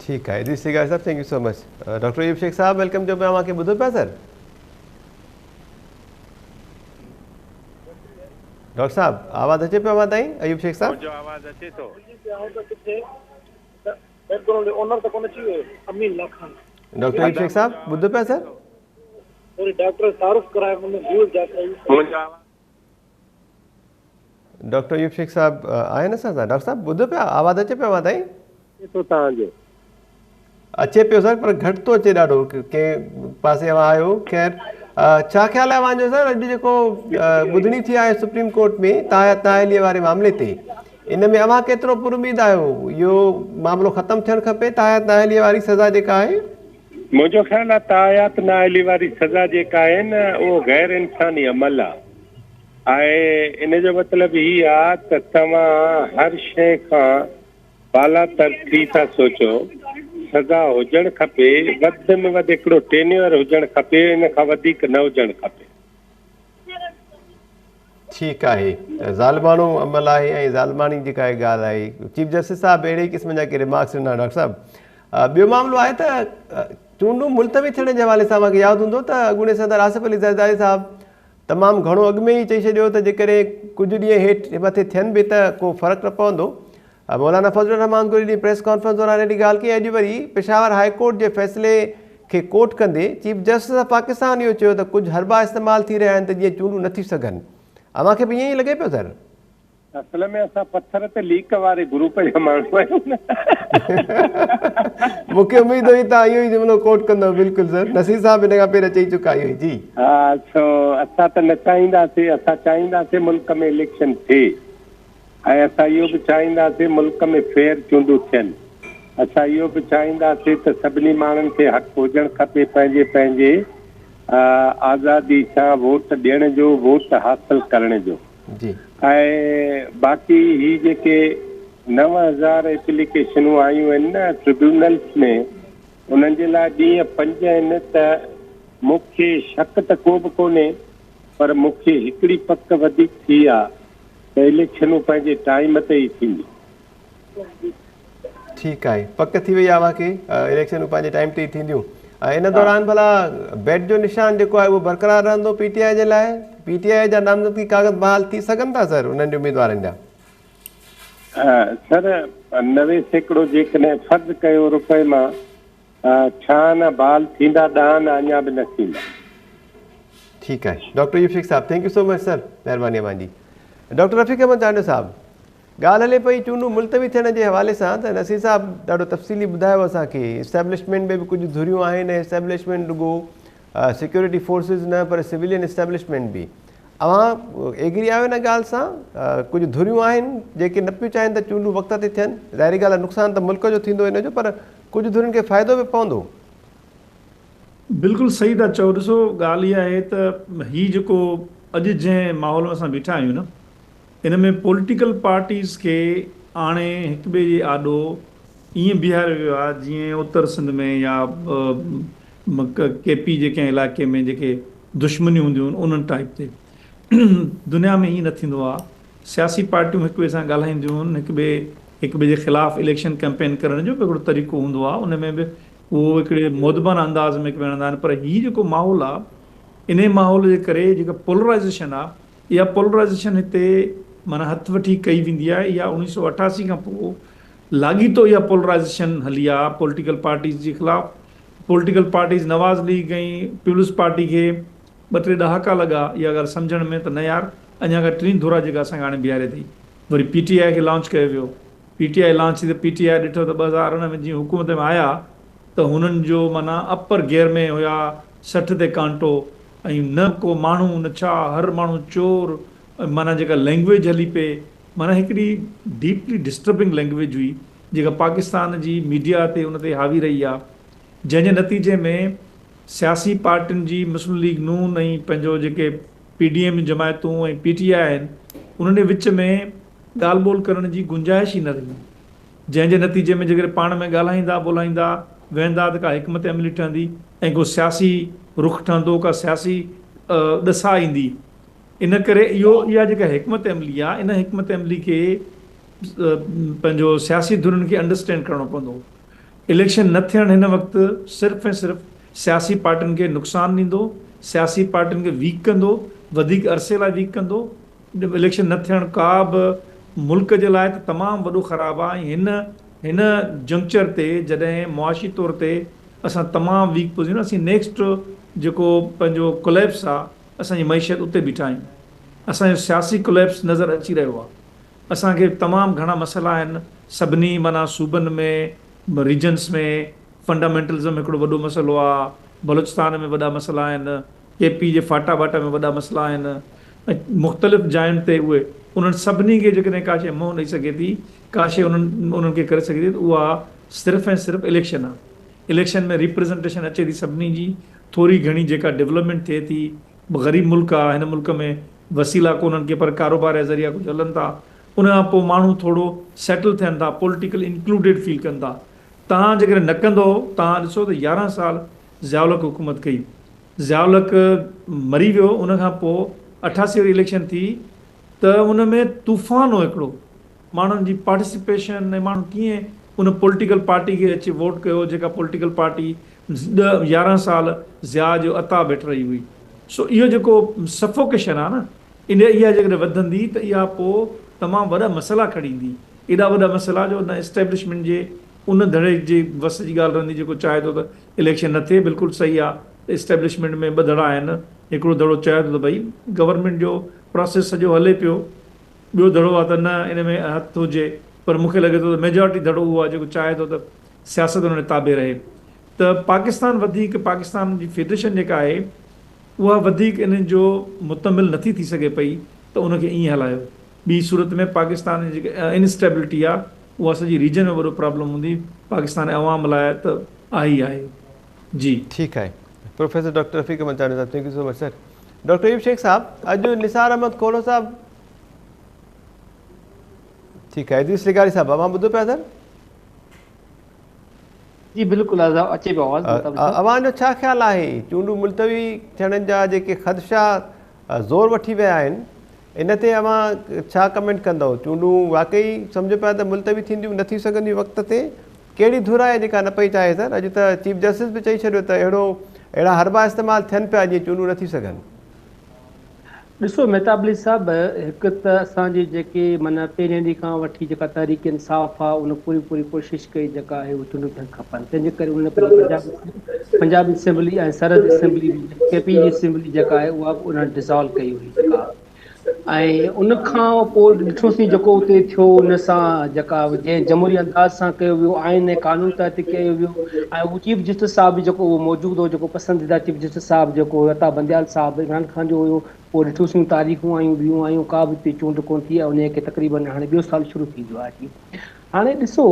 ٺيڪ آهي ادريس لغاري صاحب thank you so much doctor Ayub Shaikh صاحب welcome چئو پيا اوهان کي ٻڌو پيا سر ڊاڪٽر صاحب آواز اچي پيو اوهان تائين ايوب شيخ صاحب منهنجو آواز اچي ٿو. ڊاڪٽر ايوب شيخ صاحب ٻڌو پيا سر منهنجو آواز ڊاڪٽر ايوب شيخ صاحب آهن اسان سان ڊاڪٽر صاحب ٻڌو پيا آواز اچي پيو اوهان تائين؟ اچي ٿو توهان جو. اچي پيو سر پر گهٽ ٿو اچي ڏاڍو ڪنهن پاسي اوهان آهيو خير ڇا خيال آهي اوهان جو سر اڄ جيڪو ٻڌڻي ٿي آهي سپريم ڪورٽ ۾ تاحيات نااهلي واري معاملي تي ان ۾ اوهان ڪيترو پر اميد آهيو اهو معاملو ختم ٿيڻ کپي تاحيات نااهلي واري سزا جيڪا آهي؟ منهنجو خيال آهي تاحيات نااهلي واري سزا جيڪا آهي نه اهو غير انساني عمل آهي ۽ ان جو مطلب هي آ ته توهان هر شيء کان بالاتر ٿي ٿا سوچو. سزا هجڻ کپي، وڌ ۾ وڌ هڪڙو ٽينيوئر هجڻ کپي، ان کان وڌيڪ نه هجڻ کپي. ٺيڪ آهي ته ظالماڻو عمل آهي ۽ ظالماڻي جيڪا هي ڳالهه آهي چيف جسٽس صاحب اهڙي ئي قسم جا ڪي ريمارڪس ڏنا ڊاڪٽر صاحب ٻيو معاملو آهي ته چونڊون ملتوي ٿيڻ جي حوالي سان اوهان کي ياد هوندو ته اڳوڻي صدر آصف علي زرداري صاحب تمام گهڻو اڳ ۾ ئي چئي ڇڏيو ته جيڪڏهن ڪجهه ڏينهن هيٺ مٿي ٿين به ته ڪو فرق نه پوندو. مولانا فضل الرحمان گذريل ڏينهن پريس ڪانفرنس دوران اهڙي ڳالهه ڪئي ۽ اڄ وري پشاور هاء ڪورٽ جي فيصلي کي ڪوٽ ڪندي چيف جسٽس آف پاڪستان اهو چيو ته ڪجهه حربا استعمال ٿي رهيا آهن ته جيئن چونڊون نه ٿي سگهن. اوهان کي به ائين ئي لڳي پيو سر؟ اصل ۾ اسان پٿر تي ليڪ واري گروپ جا ماڻهو آهيون نه. مون کي اميد هئي توهان اهو ئي جملو ڪوٽ ڪندؤ. بلڪل سر نصير صاحب هن کان پهريان چئي چڪا اهو ئي جي. ها سو اسان ته نه چاهينداسين اسان چاهينداسين ملڪ ۾ اليڪشن ٿئي ۽ اسان اهو به چاهينداسين ملڪ ۾ فيئر چونڊون ٿين اسان اهو به چاهينداسين ته سڀني ماڻهن کي حق هجڻ کپي پنهنجي پنهنجي آزادي سان ووٽ ڏيڻ جو ووٽ حاصل ڪرڻ جو. جي. ۽ باقي هي جيڪي 9000 ايپليڪيشنون آيون آهن نه ٽربيونلز ۾ انهن جي لاء ڏينهن پنج آهن ته مون کي شڪ ته ڪو به ڪونهي پر مون کي هڪڙي پڪ وڌيڪ ٿي آ ته اليڪشنون پنهنجي ٽائيم تي ئي ٿينديون. ٺيڪ آهي پڪ ٿي وئي آهي اوهان کي اليڪشنون پنهنجي ٽائيم تي ئي ٿينديون ۽ ان دوران ڀلا بيٽ جو نشان جيڪو آهي اهو برقرار رهندو پي ٽي آء جي لاء پي ٽي آء جا نامزدگي ڪاغذ بحال ٿي سگهن ٿا سر انهن جي اميدوارن جا؟ سر 90% جيڪڏهن فرض ڪيو روپئي مان ڇهه آنا بحال ٿيندا ڏهه آنا اڃا به نه ٿيندا. ٺيڪ آهي ڊاڪٽر ايوب شيخ صاحب thank you so much sir مهرباني اوهان جي ڊاڪٽر رفيق احمد چانڊيو صاحب ڳالهه هلي پئي چونڊون ملتوي ٿيڻ جي حوالي سان ته نصير صاحب ڏاڍو تفصيلي ٻڌايو اسان کي اسٽيبلشمينٽ ۾ به ڪجهه ڌريون آهن ۽ اسٽيبلشمينٽ رڳو سيڪيورٽي فورسز نه پر سويلين اسٽيبلشمينٽ به اوهان ايگري آهيو ان ڳالهه سان ڪجهه ڌريون آهن جيڪي نه پيون چاهين ته چونڊون وقت تي ٿين ظاهري ڳالهه آهي نقصان ته ملڪ جو ٿيندو ان جو پر ڪجهه ڌرين کي فائدو به پوندو. بلڪل صحيح ٿا چئو ڏسو ڳالهه اها آهي ته هي جيڪو اڄ جنهن ماحول ۾ اسان بيٺا آهيون نه ان ۾ پوليٽيڪل پارٽيز کي آڻي هڪ ٻئي جي آڏو ائين بيهاريو ويو آهي جيئن اتر سنڌ ۾ يا ڪي پي جي ڪنهن علائقي ۾ جيڪي دشمنيون هونديون آهن انهن ٽائيپ تي. دنيا ۾ ائين نه ٿيندو آهي. سياسي پارٽيون هڪ ٻئي سان ڳالهائينديون آهن، هڪ ٻئي هڪ ٻئي جي خلاف اليڪشن ڪئمپين ڪرڻ جو به هڪڙو طريقو هوندو آهي ان ۾ به اهو هڪڙي مودبانه انداز ۾ هڪ ٻئي هڻندا آهن پر هي جيڪو ماحول آهي انهي ماحول جي ڪري جيڪا پولرائيزيشن آهي اها پولرائيزيشن هتي معنيٰ هٿ وٺي ڪئي ويندي آهي. اها 1988 کان پوء لاڳيتو اها پولرائيزيشن هلي آهي پوليٽيڪل پارٽيز جي خلاف. Political parties Nawaz league ۽ peoples party کي ٻه ٽي ڏهاڪا لڳا اها ڳالهه سمجهڻ ۾ ته نه يار اڃا ڪا ٽين ڌر آهي جيڪا اسان کي آڻي بيهاري ٿي. وري پي ٽي آء کي لانچ ڪيو ويو. پي ٽي آء لانچ ٿي ته پي ٽي آء ڏٺو ته 2018 ۾ جيئن حڪومت ۾ آيا ته هنن جو معنيٰ اپر گيئر ۾ هيا 60 تي ڪانٽو ۽ نه ڪو ماڻهو نه ڇا هر ماڻهو چور ۽ معنيٰ جيڪا لينگويج هلي پئي معنيٰ هڪڙي ڊيپلي ڊسٽربنگ لينگويج هئي جيڪا پاڪستان جي ميڊيا تي ان تي حاوي رهي آ جنهن جي نتيجي ۾ سياسي پارٽين جي مسلم ليگ نون ۽ پنهنجو جيڪي پي ڊي ايم جون جماعتون ۽ پي ٽي آء آهن انهن جي وچ ۾ ڳالهه ٻولهه ڪرڻ جي گنجائش ئي نه رهي جنهن جي نتيجي ۾ جيڪڏهن پاڻ ۾ ڳالهائيندا ٻولهائيندا ويهندا ته ڪا حڪمت عملي ٺهندي ۽ ڪو سياسي رخ ٺهندو ڪا سياسي ڏسا ايندي ان ڪري اهو اها جيڪا حڪمت عملي آهي ان حڪمت عملي کي پنهنجو سياسي ڌرين کي انڊرسٽينڊ ڪرڻو پوندو. اليڪشن نه ٿيڻ هن وقت صرف ۽ صرف سياسي پارٽين کي نقصان ڏيندو، سياسي پارٽين کي ويڪ ڪندو، وڌيڪ عرصي لاء ويڪ ڪندو. اليڪشن نه ٿيڻ ڪا به ملڪ جي لاء ته تمام وڏو خراب آهي ۽ هن هن جنڪچر تي جڏهن معاشي طور تي اسان تمام ويڪ پوزيشن اسين نيڪسٽ جيڪو پنهنجو ڪوليپس آهي اسان جي معيشت اتي بيٺا آهيون اسان جو سياسي ڪوليپس نظر اچي رهيو آهي. اسان کي تمام گهڻا مسئلا آهن سڀني معنيٰ صوبن ۾ ريجنس ۾ فنڊامينٽلزم هڪڙو وڏو مسئلو آ بلوچستان ۾ وڏا مسئلا آهن ڪي پي جي فاٽا واٽا ۾ وڏا مسئلا آهن ۽ مختلف جاين تي اهي انهن سڀني کي جيڪڏهن ڪا شيء منهن ڏئي سگهي ٿي ڪا شيء انهن انهن کي ڪري سگهي ٿي ته اها صرف ۽ صرف اليڪشن آ اليڪشن ۾ ريپريزنٽيشن اچي ٿي سڀني جي ٿوري گهڻي جيڪا ڊولپمينٽ ٿئي ٿي غريب ملڪ آ هن ملڪ ۾ وسيلا ڪونهن ڪي پر ڪاروبار جا ذريعا ڪجهه هلن ٿا ان کان پوء ماڻهو ٿورو سيٽل ٿين ٿا پوليٽيڪل انڪلوڊيڊ فيل ڪن ٿا توهان جيڪڏهن نه ڪندو توهان ڏسو ته 11 سال ضياء الحق حڪومت ڪئي ضياء الحق مري ويو ان کان پوء 88 واري اليڪشن ٿي ته ان ۾ طوفان هو هڪڙو ماڻهن جي پارٽيسپيشن ۽ ماڻهن ڪيئن ان پوليٽيڪل پارٽي کي اچي ووٽ ڪيو جيڪا پوليٽيڪل پارٽي ڏهه 11 سال ضياء جو عطا ڀيٽ رهي هئي سو اهو جيڪو سفوڪيشن آهي نه ان اها جيڪڏهن وڌندي ته اها پوء تمام وڏا مسئلا کڻي ايندي ايڏا وڏا مسئلا جو نه اسٽيبلشمينٽ جي ان ڌڙي جي وس جي ڳالهه رهندي جيڪو چاهي ٿو ته اليڪشن نه ٿئي بلڪل صحيح آهي ته اسٽيبلشمينٽ ۾ ٻه ڌڙا آهن هڪڙو ڌڙو چاهي ٿو ته ڀئي گورنمينٽ جو پراسيس سڄو هلي پيو ٻيو ڌڙو آهي ته نه ان ۾ هٿ هجي پر مون کي لڳي ٿو ته ميجارٽي ڌڙو اهو آهي جيڪو چاهي ٿو ته سياست ان جي تابع رهي ته پاڪستان وڌيڪ پاڪستان جي فيڊريشن جيڪا آهي اها وڌيڪ انهن جو متحمل نٿي ٿي سگهي پئي ته ان کي ائين هلايو ٻي صورت ۾ پاڪستان جي جيڪا انسٽيبلٽي آهي اها سڄي ريجن ۾ وڏو پرابلم هوندي پاڪستان جي عوام لاء ته آهي ئي آهي جي. ٺيڪ آهي پروفيسر ڊاڪٽر رفيق احمد چانڊيو صاحب thank you so much sir doctor Ayub Shaikh صاحب اڄ نثار احمد کوڙو صاحب ٺيڪ آهي ادريس لغاري صاحب اوهان ٻڌو پيا سر. جي بلڪل اچي پيو آواز مطلب صاحب. اوهان جو ڇا خيال آهي چونڊون ملتوي ٿيڻ جا جيڪي خدشا زور وٺي ويا آهن ان تي اوهان ڇا ڪمينٽ ڪندؤ چونڊون واقعي سمجهو پيا ته ملتوي ٿينديون نه ٿي سگهنديون وقت تي ڪهڙي ڌر آهي جيڪا نه پئي چاهي سر اڄ ته چيف جسٽس به چئي ڇڏيو ته اهڙو اهڙا حربا استعمال ٿين پيا جيئن چونڊون نه ٿي سگهن. ڏسو مهتاب علي صاحب هڪ ته اسان جي جيڪي معنيٰ پهرين ڏينهن کان وٺي جيڪا تحريڪ انصاف آ ان پوري پوري ڪوشش ڪئي جيڪا آهي اهي چونڊون ٿيڻ کپن تنهن جي ڪري انهن پنهنجي پنجاب اسيمبلي ۽ سرحد اسيمبلي ڪي پي جي اسيمبلي جيڪا آهي اها به انهن ڊزالو ڪئي هئي جيڪا ۽ ان کان پوء ڏٺوسين جيڪو اتي ٿيو ان سان جيڪا جنهن جمهوري انداز سان ڪيو ويو آئين ۽ قانون تحت ڪيو ويو ۽ هو چيف جسٽس صاحب به جيڪو اهو موجود هو جيڪو پسنديده چيف جسٽس صاحب جيڪو هيو عطا بنديال صاحب عمران خان جو هيو پوء ڏٺوسين تاريخون آيون ٻيون آيون ڪا به اتي چونڊ ڪونه ٿي ۽ انهيء کي تقريبن هاڻي ٻيو سال شروع ٿي ويو آهي هاڻي ڏسو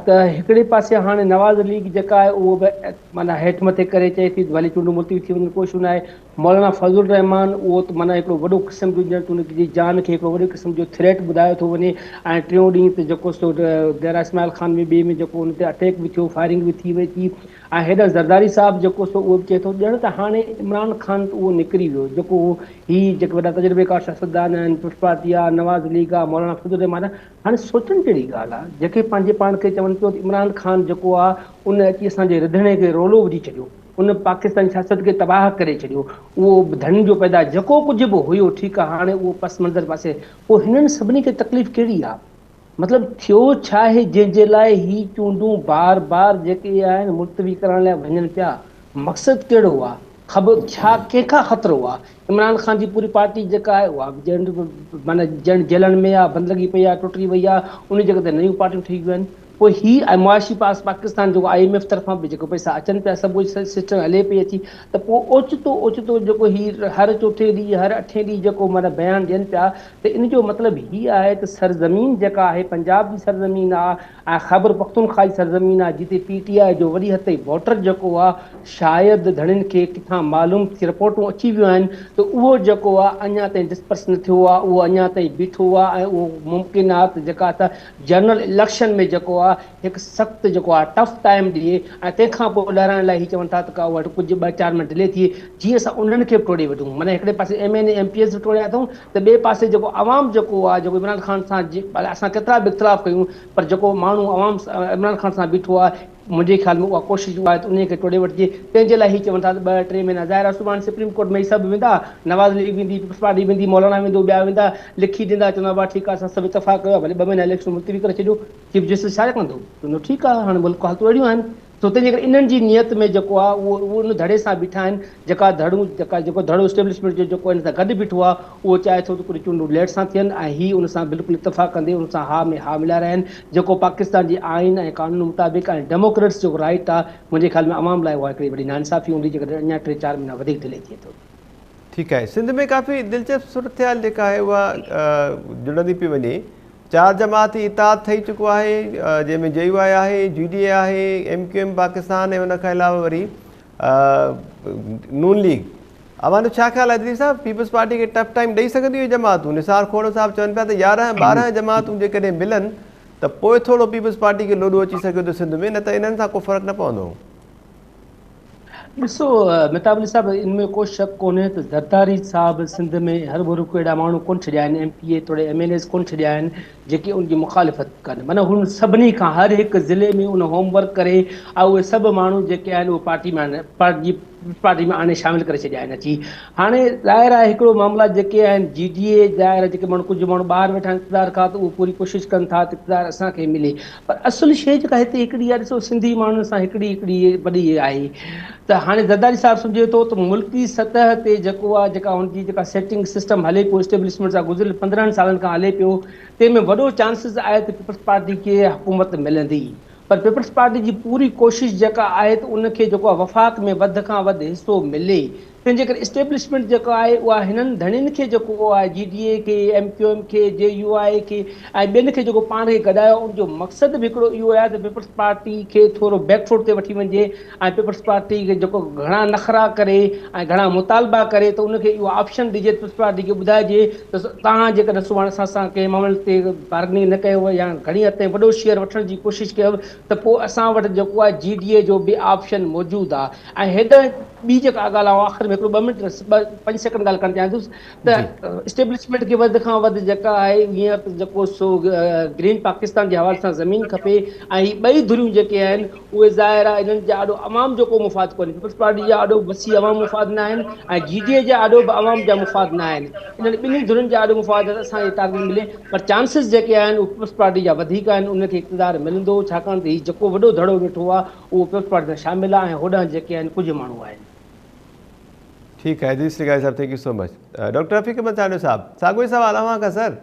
ته هڪڙي پاسي هاڻي نواز ليگ جيڪا آهي اهو به معنيٰ هيٺ مٿي ڪري چئي ٿي ته ڀلي چونڊون ملتوي ٿي وڃن ڪو اشو ناهي. مولانا فضل الرحمان اهو ته معنيٰ هڪڙو وڏو قسم جو ڄڻ ته ان جي جان کي هڪڙو وڏي قسم جو ٿريٽ ٻڌايو ٿو وڃي ۽ ٽيون ڏينهن ته جيڪو سو ڊيرا اسماعيل خان ۾ ٻئي ۾ جيڪو ان تي اٽيڪ به ٿيو فائرنگ به ٿي وئي ٿي ۽ هيڏانهن زرداري صاحب جيڪو سو اهو به چئي ٿو ڄڻ ته هاڻي عمران خان ته اهو نڪري ويو جيڪو هي جيڪي وڏا تجربيڪار سياستدان آهن پيپلز پارٽي آهي نواز ليگ آهي مولانا فضل الرحمان آهي هاڻي سوچڻ جهڙي ڳالهه آ جيڪي پنهنجي پاڻ کي چون پيو ته عمران خان جيڪو آ ان اچي اسان جي رڌڻي کي رولو وجهي ڇڏيو ان پاڪستاني سياست کي تباهه ڪري ڇڏيو اهو ڌڻين جو پيدا جيڪو ڪجهه به هيو ٺيڪ آ هاڻي اهو پس منظر پاسي پوء هنن سڀني کي تڪليف ڪهڙي آ مطلب ٿيو ڇا آهي جنهن جي لاء هي چونڊون بار بار جيڪي آهن ملتوي ڪرڻ لاء وڃن پيا مقصد ڪهڙو آ خبر ڇا ڪنهن کان خطرو آ؟ عمران خان جي پوري پارٽي جيڪا آهي اها به ڄڻ معنيٰ ڄڻ جيلن ۾ آ، بند لڳي پئي آ، ٽٽي وئي آ، ان جڳهه تي نيون پارٽيون ٺهي ويون آهن. پوء هي ۽ معاشي پاس پاڪستان جيڪو I M F طرفان به جيڪو پئسا اچن پيا سڀ ڪجهه سسٽم هلي پئي اچي ته پوء اوچتو اوچتو جيڪو هي هر چوٿين ڏينهن هر اٺين ڏينهن جيڪو معنيٰ بيان ڏين پيا ته ان جو مطلب هي آهي ته سرزمين جيڪا آهي پنجاب جي سرزمين آ ۽ خيبر پختونخوا جي سرزمين آ جتي پي ٽي آء جو وڏي حد تائين ووٽر جيڪو آ شايد ڌڻين کي ڪٿان معلوم ٿي رپورٽون اچي ويون آهن ته اهو جيڪو آ اڃا تائين ڊسپرس نه ٿيو آ اهو اڃا تائين بيٺو آ ۽ اهو ممڪن آ ته جيڪا ته جنرل اليڪشن ۾ جيڪو آ هڪ سخت جيڪو آ ٽف ٽائيم ڏئي ۽ تنهن کان پوء لهرائڻ لاء هي چون ٿا ته ڪا اها ڪجهه ٻه چار مهينا ڊلي ٿئي جيئن اسان انهن کي به ٽوڙي وڌون معنيٰ هڪڙي پاسي M N A M P As به ٽوڙيا اٿئون ته ٻئي پاسي جيڪو عوام جيڪو آ جيڪو عمران خان سان ڀلي اسان ڪيترا به اختلاف ڪيون پر جيڪو ماڻهو عوام عمران خان سان بيٺو آ منهنجي خيال ۾ اها ڪوشش اها آهي ته انهيء کي ٽوڙي وٺجي، تنهن جي لاء هي چون ٿا ته ٻه ٽي مهينا ظاهر آهي سڀاڻي سپريم ڪورٽ ۾ هي سڀ ويندا، نواز ليگ ويندي، پيپلز پارٽي ويندي، مولانا ويندو، ٻيا ويندا، لکي ڏيندا، چوندا بابا ٺيڪ آهي اسان سڀ اتفاق ڪيو آهي ڀلي ٻه مهينا اليڪشن ملتوي ڪري ڇڏيو، چيف جسٽس ڇا ڪندو؟ چوندو ٺيڪ آهي هاڻي ملڪ حالتون اهڙيون آهن. سو تنهن جي ڪري انهن جي نيت ۾ جيڪو آهي اهو اهو ان ڌڙي سان بيٺا آهن، جيڪا ڌڙون جيڪا جيڪو ڌڙو اسٽيبلشمينٽ جو جيڪو ان سان گڏ بيٺو آهي اهو چاهي ٿو ته ڪجهه چونڊون ليٽ سان ٿين ۽ هي ان سان بلڪل اتفاق ڪندي ان سان ها ۾ ها ملائي رهيا آهن جيڪو پاڪستان جي آئين ۽ قانون مطابق ۽ ڊيموڪريٽس جو رائيٽ آهي منهنجي خيال ۾ عوام لاء اها هڪڙي وڏي ناانصافي هوندي جيڪڏهن اڃا ٽي چار مهينا وڌيڪ ڊلي ٿئي ٿو. ٺيڪ آهي سنڌ ۾ ڪافي دلچسپ صورتحال جيڪا آهي اها جڙندي پئي وڃي چار جماعتي اتحاد ٺهي چڪو آهي جنهن ۾ جي يو آء آهي جي ڊي اي آهي ايم ڪيو ايم پاڪستان ۽ ان کان علاوه وري نون ليگ اوهان جو ڇا خيال آهي ادريس صاحب پيپلز پارٽي کي ٽف ٽائيم ڏئي سگهنديون اهي جماعتون نثار کهڙو صاحب چون پيا ته 11 12 جماعتون جيڪڏهن ملن ته پوء ٿورو پيپلز پارٽي کي لوڏو اچي سگهيو ٿو سنڌ ۾ نه ته انهن سان ڪو فرق نه پوندو. ڏسو مهتاب علي صاحب ان ۾ ڪو شڪ ڪونهي ته زرداري صاحب سنڌ ۾ هرڀرو ڪو اهڙا ماڻهو ڪونه ڇڏيا آهن ايم پي اي توڙي ايم اين ايز ڪونه ڇڏيا آهن جيڪي ان جي مخالفت ڪن معنيٰ هن سڀني کان هر هڪ ضلعي ۾ ان هوم ورڪ ڪري ۽ اهي سڀ ماڻهو جيڪي آهن اهي پارٽي ۾ آڻي پارٽي پارٽي ۾ آڻي شامل ڪري ڇڏيا آهن اچي هاڻي ظاهر آهي هڪڙو معاملا جيڪي آهن جي ڊي اي ظاهر آهي جيڪي ماڻهو ڪجهه ماڻهو ٻاهر ويٺا آهن اقتدار کان ته اهي پوري ڪوشش ڪن ٿا ته اقتدار اسان کي ملي پر اصل شيء جيڪا هتي هڪڙي آهي ڏسو سنڌي ماڻهن سان هڪڙي هڪڙي وڏي آهي ته هاڻي زرداري صاحب سمجهي ٿو ته ملڪي سطح تي جيڪو آهي جيڪا هن جي جيڪا سيٽنگ سسٽم هلي پيو اسٽيبلشمينٽ سان گذريل 15 سالن کان هلي پيو تنهن ۾ وڏو چانسز آهي ته پيپلز پارٽي کي حڪومت ملندي پر پيپلز پارٽي جي پوري ڪوشش جيڪا آهي ته ان کي جيڪو آهي وفاق ۾ وڌ کان وڌ حصو ملي تنهن جي ڪري اسٽيبلشمينٽ جيڪا آهي اها هنن ڌڻين کي جيڪو آهي جي ڊي اي کي، ايم ڪيو ايم کي، جي يو آء کي ۽ ٻين کي جيڪو پاڻ کي گڏايو ان جو مقصد به هڪڙو اهو آهي ته پيپلز پارٽي کي ٿورو بيڪ فوٽ تي وٺي وڃجي ۽ پيپلز پارٽي کي جيڪو گهڻا نخرا ڪري ۽ گهڻا مطالبا ڪري ته ان کي اهو آپشن ڏجي ته پيپلز پارٽي کي ٻڌائجي ته توهان جيڪڏهن سڀاڻي اسان سان ڪنهن معاملي تي بارگننگ نه ڪيو يا گهڻي حد تائين وڏو شيئر وٺڻ جي ڪوشش ڪيو ته پوء اسان وٽ جيڪو آهي جي ڊي اي جو به آپشن موجود آهي ۽ هيڏانهن ٻي جيڪا ڳالهه آئون آخر ۾ هڪڙو ٻه منٽ ٻه پنج سيڪنڊ ڳالهه ڪرڻ چاهيان ٿس ته اسٽيبلشمينٽ کي وڌ کان وڌ جيڪا آهي هينئر ته جيڪو سو گرين پاڪستان جي حوالي سان زمين کپي ۽ هي ٻئي ڌريون جيڪي آهن اهي ظاهر آهي انهن جي آڏو عوام جو ڪو مفاد ڪونهي پيپلز پارٽي جي آڏو وسيع عوام مفاد نه آهن ۽ جي ڊي اي جي آڏو به عوام جا مفاد نه آهن انهن ٻنهي ڌرين جي آڏو مفاد آهي ته اسان کي ٽارگيٽ ملي پر چانسز جيڪي آهن اهي پيپلز پارٽي جا وڌيڪ آهن انهن کي اقتدار ملندو ڇاڪاڻ ته هي جيڪو وڏو ڌڙو ويٺو آهي اهو پيپلز پارٽي سان شامل آهي ۽ هوڏانهن جيڪي آهن ڪجهه ماڻهو آهن. ٺيڪ آهي ادريس لغاري صاحب thank you so much. Doctor Rafiq Ahmed Chandio صاحب ساڳيو ئي سوال اوهان کان سر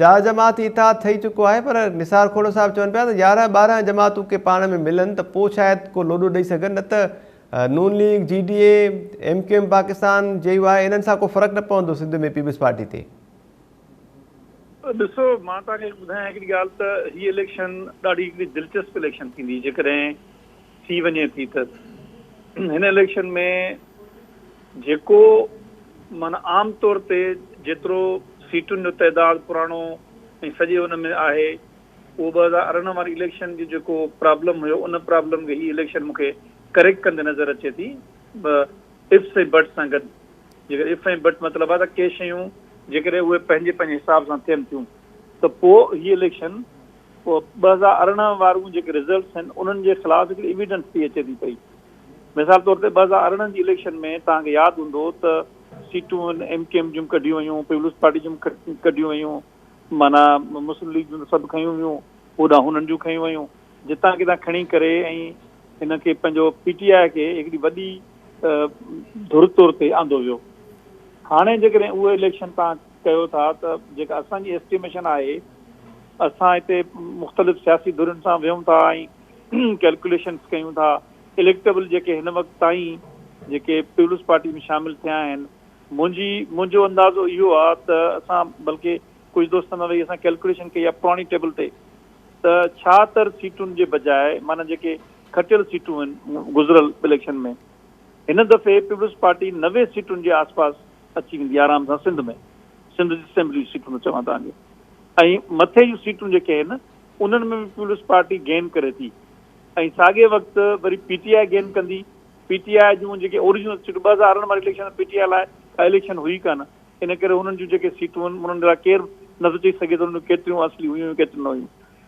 چار جماعتي اتحاد ٺهي چڪو آهي پر نثار کهڙو صاحب چون پيا ته 11 12 جماعتون ڪي پاڻ ۾ ملن ته پوء شايد ڪو لوڏو ڏئي سگهن نه ته نون league, G D A, M Q M Pakistan, J U I انهن سان ڪو فرق نه پوندو سنڌ ۾ پيپلز پارٽي تي. ڏسو مان توهان کي ٻڌايان هڪڙي ڳالهه ته هي اليڪشن ڏاڍي هڪڙي دلچسپ اليڪشن ٿيندي جيڪڏهن ٿي وڃي ٿي ته هن اليڪشن ۾ جيڪو معنيٰ عام طور تي جيترو سيٽن جو تعداد پراڻو ۽ سڄي ان ۾ آهي اهو 2018 واري اليڪشن جو جيڪو پرابلم هيو ان پرابلم کي هي اليڪشن مون کي ڪريڪٽ ڪندي نظر اچي ٿي افس ۽ بٽس سان گڏ جيڪڏهن if ۽ but مطلب آهي ته ڪي شيون جيڪڏهن اهي پنهنجي پنهنجي حساب سان ٿين ٿيون ته پوء هي اليڪشن پوء 2018 وارون جيڪي رزلٽس آهن انهن جي خلاف هڪڙي ايويڊنس ٿي اچي ٿي پئي. مثال طور تي 2018 جي اليڪشن ۾ توهان کي ياد هوندو ته سيٽون ايم ڪيو ايم جون ڪڍيون ويون، پيپلز پارٽي جون ڪڍيون ويون، معنيٰ مسلم ليگ جون ته سڀ کنيون ويون، هوڏانهن هنن جون کنيون ويون، جتان ڪٿان کڻي ڪري ۽ هن کي پنهنجو پي ٽي آء کي هڪڙي وڏي ڌر طور تي آندو ويو. هاڻي جيڪڏهن اهو اليڪشن توهان ڪيو ٿا ته جيڪا اسان جي ايسٽيميشن آهي اسان هتي مختلف سياسي ڌرين سان ويهون ٿا ۽ ڪيلڪوليشنس ڪيون ٿا. اليڪٽيبل جيڪي هن وقت تائين جيڪي پيپلز پارٽي ۾ شامل ٿيا آهن منهنجي منهنجو اندازو اهو آ ته اسان بلڪه ڪجهه دوستن سان ويهي اسان ڪيلڪوليشن ڪئي آ پراڻي ٽيبل تي ته 76 سيٽن جي بجاء معنيٰ جيڪي کٽيل سيٽون آهن گذريل اليڪشن ۾ هن دفعي پيپلز پارٽي 90 سيٽن جي آس پاس اچي ويندي آرام سان سنڌ ۾ سنڌ جي اسيمبلي جون سيٽون ٿو چوان توهان کي ۽ مٿي جون سيٽون جيڪي آهن انهن ۾ به پيپلز پارٽي گين ڪري ٿي ۽ ساڳئي وقت وري پي ٽي آء گين ڪندي پي ٽي آء جون جيڪي اوريجنل سيٽون 2018 واري اليڪشن ۾ پي ٽي آء لاء ڪا اليڪشن هئي ڪانه ان ڪري انهن جون جيڪي سيٽون آهن انهن لاء ڪير نٿو چئي سگهي ته انهن جون ڪيتريون اصلي هيون ۽ ڪيتريون نه هيون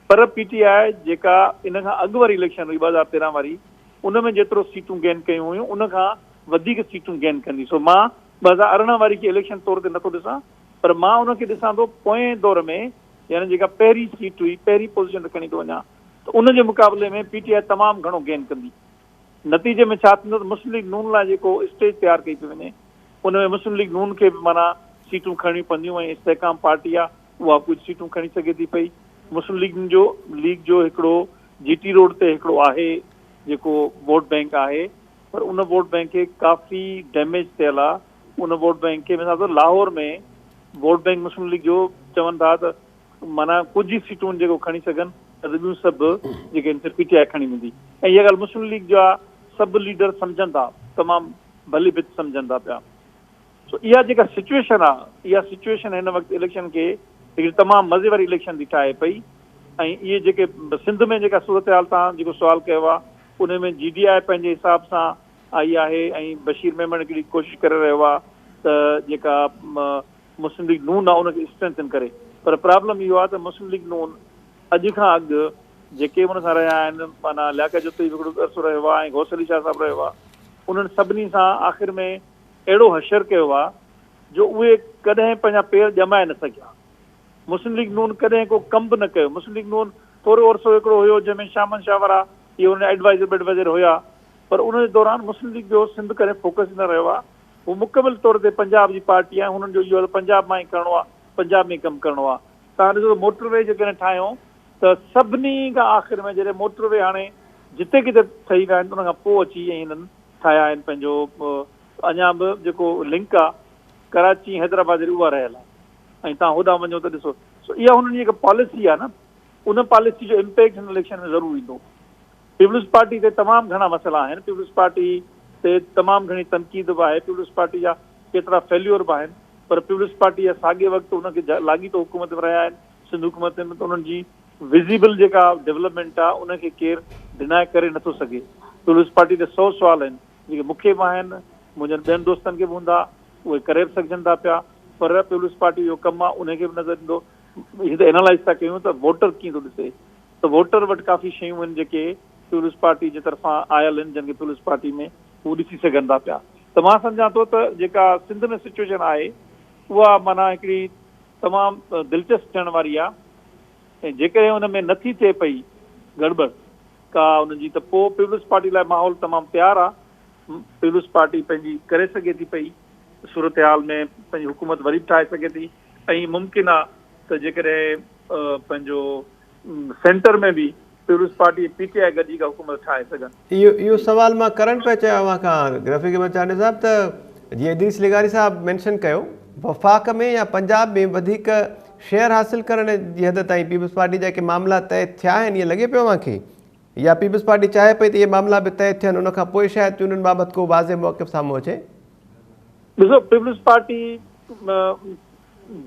پر پي ٽي آء جيڪا ان کان اڳ واري اليڪشن هئي 2013 واري ان ۾ جيترو سيٽون گين ڪيون هيون ان کان وڌيڪ سيٽون گين ڪندي سو مان 2018 واري کي اليڪشن طور تي نٿو ڏسان پر مان ان کي ڏسان ٿو پوئين دور ۾ يعني جيڪا پهرين سيٽ هئي پهرين پوزيشن تي کڻي ٿو وڃان ته ان جي مقابلي ۾ پي ٽي آء تمام گهڻو گين ڪندي. نتيجي ۾ ڇا ٿيندو ته مسلم ليگ نون لاء جيڪو اسٽيج تيار ڪئي پئي وڃي ان ۾ مسلم ليگ نون کي به معنيٰ سيٽون کڻڻيون پونديون ۽ استحڪام پارٽي آ اها به ڪجهه سيٽون کڻي سگهي ٿي پئي. مسلم ليگ جو ليگ جو هڪڙو جي ٽي روڊ تي هڪڙو آهي جيڪو ووٽ بئنڪ آهي پر ان ووٽ بئنڪ کي ڪافي ڊيميج ٿيل آ ان ووٽ بئنڪ کي مثال طور لاهور ۾ ووٽ بئنڪ مسلم ليگ جو چون ٿا ته معنيٰ ڪجهه ئي سيٽون جيڪو کڻي سگهن نه ته ٻيون سڀ جيڪي آهن سي پي ٽي آء کڻي ويندي ۽ اها ڳالهه مسلم ليگ جا سڀ ليڊر سمجهن ٿا تمام ڀلي ڀت سمجهن ٿا پيا سو اها جيڪا سچويشن آ اها سچويشن هن وقت اليڪشن کي هڪڙي تمام مزي واري اليڪشن ٿي ٺاهي پئي ۽ اهي جيڪي سنڌ ۾ جيڪا صورتحال تان جيڪو سوال ڪيو آ ان ۾ جي ڊي I پنهنجي حساب سان آئي آهي ۽ بشير ميمڻ هڪڙي ڪوشش ڪري رهيو آهي ته جيڪا مسلم ليگ نون آهي ان کي اسٽرينٿن ڪري پر پرابلم اهو آهي ته مسلم ليگ نون اڄ کان اڳ جيڪي به ان سان رهيا آهن معنيٰ لياقت جتوئي به هڪڙو عرصو رهيو آهي ۽ غوث علي شاهه صاحب رهيو آهي انهن سڀني سان آخر ۾ اهڙو حشر ڪيو آهي جو اهي ڪڏهن پنهنجا پير ڄمائي نه سگهيا. مسلم ليگ نون ڪڏهن ڪو ڪم به نه ڪيو. مسلم ليگ نون ٿورو عرصو هڪڙو هيو جنهن ۾ شامن شاهه وارا اهي ان جا ايڊوائيزر ٻيڊوائيزر هيا پر ان جي دوران مسلم ليگ جو سنڌ ڪڏهن فوڪس ئي نه رهيو آهي. هو مڪمل طور تي پنجاب جي پارٽي آهي هنن جو اهو آهي ته پنجاب مان ئي ڪرڻو آهي پنجاب ۾ ئي ڪم ڪرڻو آهي. توهان ڏسو ته موٽر وي جيڪڏهن ٺاهيو ته سڀني کان آخر ۾ جڏهن موٽر وي هاڻي جتي ڪٿي ٺهي ويا آهن ان کان پوء اچي ۽ هنن ٺاهيا آهن پنهنجو اڃا به جيڪو لنڪ آهي ڪراچي ۽ حيدرآباد جي اها رهيل آهي. ۽ توهان هوڏانهن وڃو ته ڏسو. سو اها هنن جي جيڪا پاليسي آهي نه ان پاليسي جو امپيڪٽ هن اليڪشن ۾ ضرور ايندو. پيپلز پارٽي تي تمام گهڻا مسئلا آهن، پيپلز پارٽي تي تمام گهڻي تنقيد به آهي، پيپلز پارٽي جا ڪيترا فيليور به آهن پر پيپلز پارٽي جا ساڳئي وقت ان کي لاڳيتو حڪومت ۾ رهيا آهن، سنڌ حڪومت ۾ ته انهن جي وزيبل جيڪا ڊولپمينٽ آهي ان کي ڪير ڊنائي ڪري نٿو سگهي. پيپلز پارٽي تي سو سوال آهن جيڪي مون کي به آهن، منهنجن ٻين دوستن کي به هوندا، اهي ڪري به سگهجن ٿا پيا پر پيپلز پارٽي جو ڪم آهي انهي کي به نظر ايندو. هي ته اينالائز ٿا ڪيون ته ووٽر ڪيئن ٿو ڏسي ته ووٽر وٽ ڪافي شيون آهن جيڪي پيپلز پارٽي جي طرفان آيل آهن جن کي پيپلز پارٽي ۾ هو ڏسي سگهن ٿا پيا ته مان سمجهان ٿو ته جيڪا سنڌ ۾ سچويشن آهي اها معنيٰ هڪڙي تمام دلچسپ ٿيڻ واري آهي ۽ جيڪڏهن ان ۾ نٿي ٿئي پئي گڙٻڙ ڪا ان جي ته پوء پيپلز پارٽي لاء ماحول تمام تيار آهي. پيپلز پارٽي پنهنجي ڪري سگهي ٿي پئي، صورتحال ۾ پنهنجي حڪومت وري به ٺاهي سگهي ٿي ۽ ممڪن آ ته جيڪڏهن پنهنجو سينٽر ۾ به پيپلز پارٽي ۽ پي ٽي آء گڏجي ڪا حڪومت ٺاهي سگهن. اهو سوال مان ڪرڻ پيو چاهيان اوهان کان رفيق احمد چانڊيو صاحب ته جيئن ادريس لغاري صاحب مينشن ڪيو وفاق ۾ يا پنجاب ۾ وڌيڪ شيئر حاصل ڪرڻ جي حد تائين پيپلز پارٽي جا ڪي معاملا طئي ٿيا آهن ائين لڳي پيو اوهان کي يا پيپلز پارٽي چاهي پئي ته اهي معاملا به طئي ٿين ان کان پوء شايد چونڊن بابت ڪو واضح موقف سامهون اچي. ڏسو پيپلز پارٽي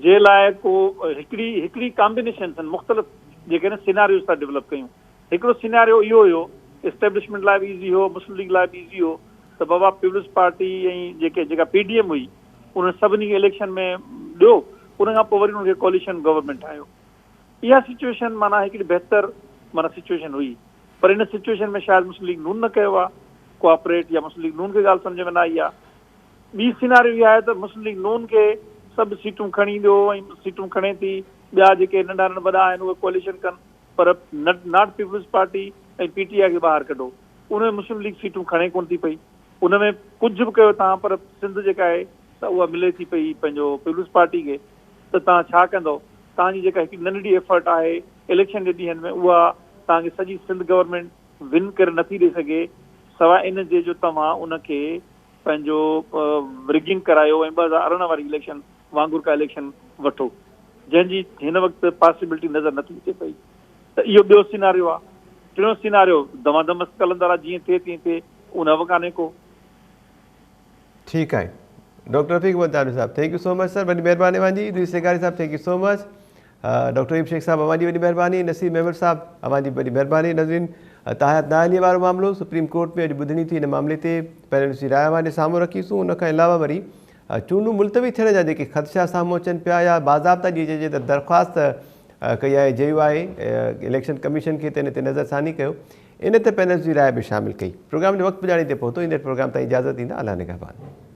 جي لاء ڪو هڪڙي هڪڙي ڪامبينيشنس آهن مختلف جيڪي نه سيناريوز ٿا ڊولپ ڪيون هڪڙو سيناريو اهو هيو اسٽيبلشمينٽ لاء به ايزي هو مسلم ليگ لاء به ايزي هو ته بابا پيپلز پارٽي ۽ جيڪي جيڪا پي ڊي ايم هئي انهن سڀني کي اليڪشن ۾ ڏيو ان کان پوء وري انهن کي ڪواليشن گورنمينٽ ٺاهيو اها سچوئيشن معنيٰ هڪڙي بهتر معنيٰ سچوئيشن هئي پر ان سچوئيشن ۾ شايد مسلم ليگ نون نه ڪيو آهي ڪوآپريٽ يا مسلم ليگ نون کي ڳالهه سمجهه ۾ نه آئي آهي. ٻي سيناريو اها آهي ته مسلم ليگ نون کي سڀ سيٽون کڻي ڏيو ۽ سيٽون کڻي ٿي ٻيا جيڪي ننڍا ننڍا وڏا آهن اهي ڪواليشن ڪن پر not peoples party ۽ P T I کي ٻاهر ڪڍو ان ۾ مسلم ليگ سيٽون کڻي ڪونه ٿي پئي ان ۾ ڪجهه به ڪيو توهان پر سنڌ جيڪا آهي ته اها ملي ٿي پئي پنهنجو پيپلز پارٽي کي ته توهان ڇا ڪندؤ؟ توهان جي جيڪا هڪڙي ننڍڙي ايفرٽ آهي اليڪشن جي ڏينهن ۾ اها توهان کي سڄي سنڌ گورنمينٽ ون ڪري نٿي ڏئي سگهي سواء ان جي جو توهان ان کي پنهنجو رگنگ ڪرايو ۽ 2018 واري اليڪشن وانگر ڪا اليڪشن وٺو جنهن جي هن وقت پاسيبلٽي نظر نٿي اچي پئي ته اهو ٻيو سيناريو آهي. ٽيون سيناريو دما دم قلندر آهي جيئن ٿئي تيئن ٿئي ان به ڪانهي ڪو. ٺيڪ آهي ڊاڪٽر رفيق احمد جانو صاحب thank you so much سر وڏي مهرباني اوهان جي ادريس لغاري صاحب thank you so much doctor Ayub Shaikh صاحب اوهان جي وڏي مهرباني نصير ميمڻ صاحب اوهان جي وڏي مهرباني ناظرين تاحيات نااهلي وارو معاملو سپريم ڪورٽ ۾ اڄ ٻڌڻي ٿي ان معاملي تي پينل جي راء اوهان جي سامهون رکيسون ان کان علاوه وري چونڊون ملتوي ٿيڻ جا جيڪي خدشا سامهون اچن پيا يا باضابطا جي چئجي ته درخواست ڪئي آهي جي يو آء اليڪشن ڪميشن کي ته ان تي نظر ثاني ڪيو ان تي پينل جي راء به شامل ڪئي پروگرام جو وقت پڄاڻي تي پهتو ايندڙ پروگرام تائين اجازت ڏيندا الله نگهبان.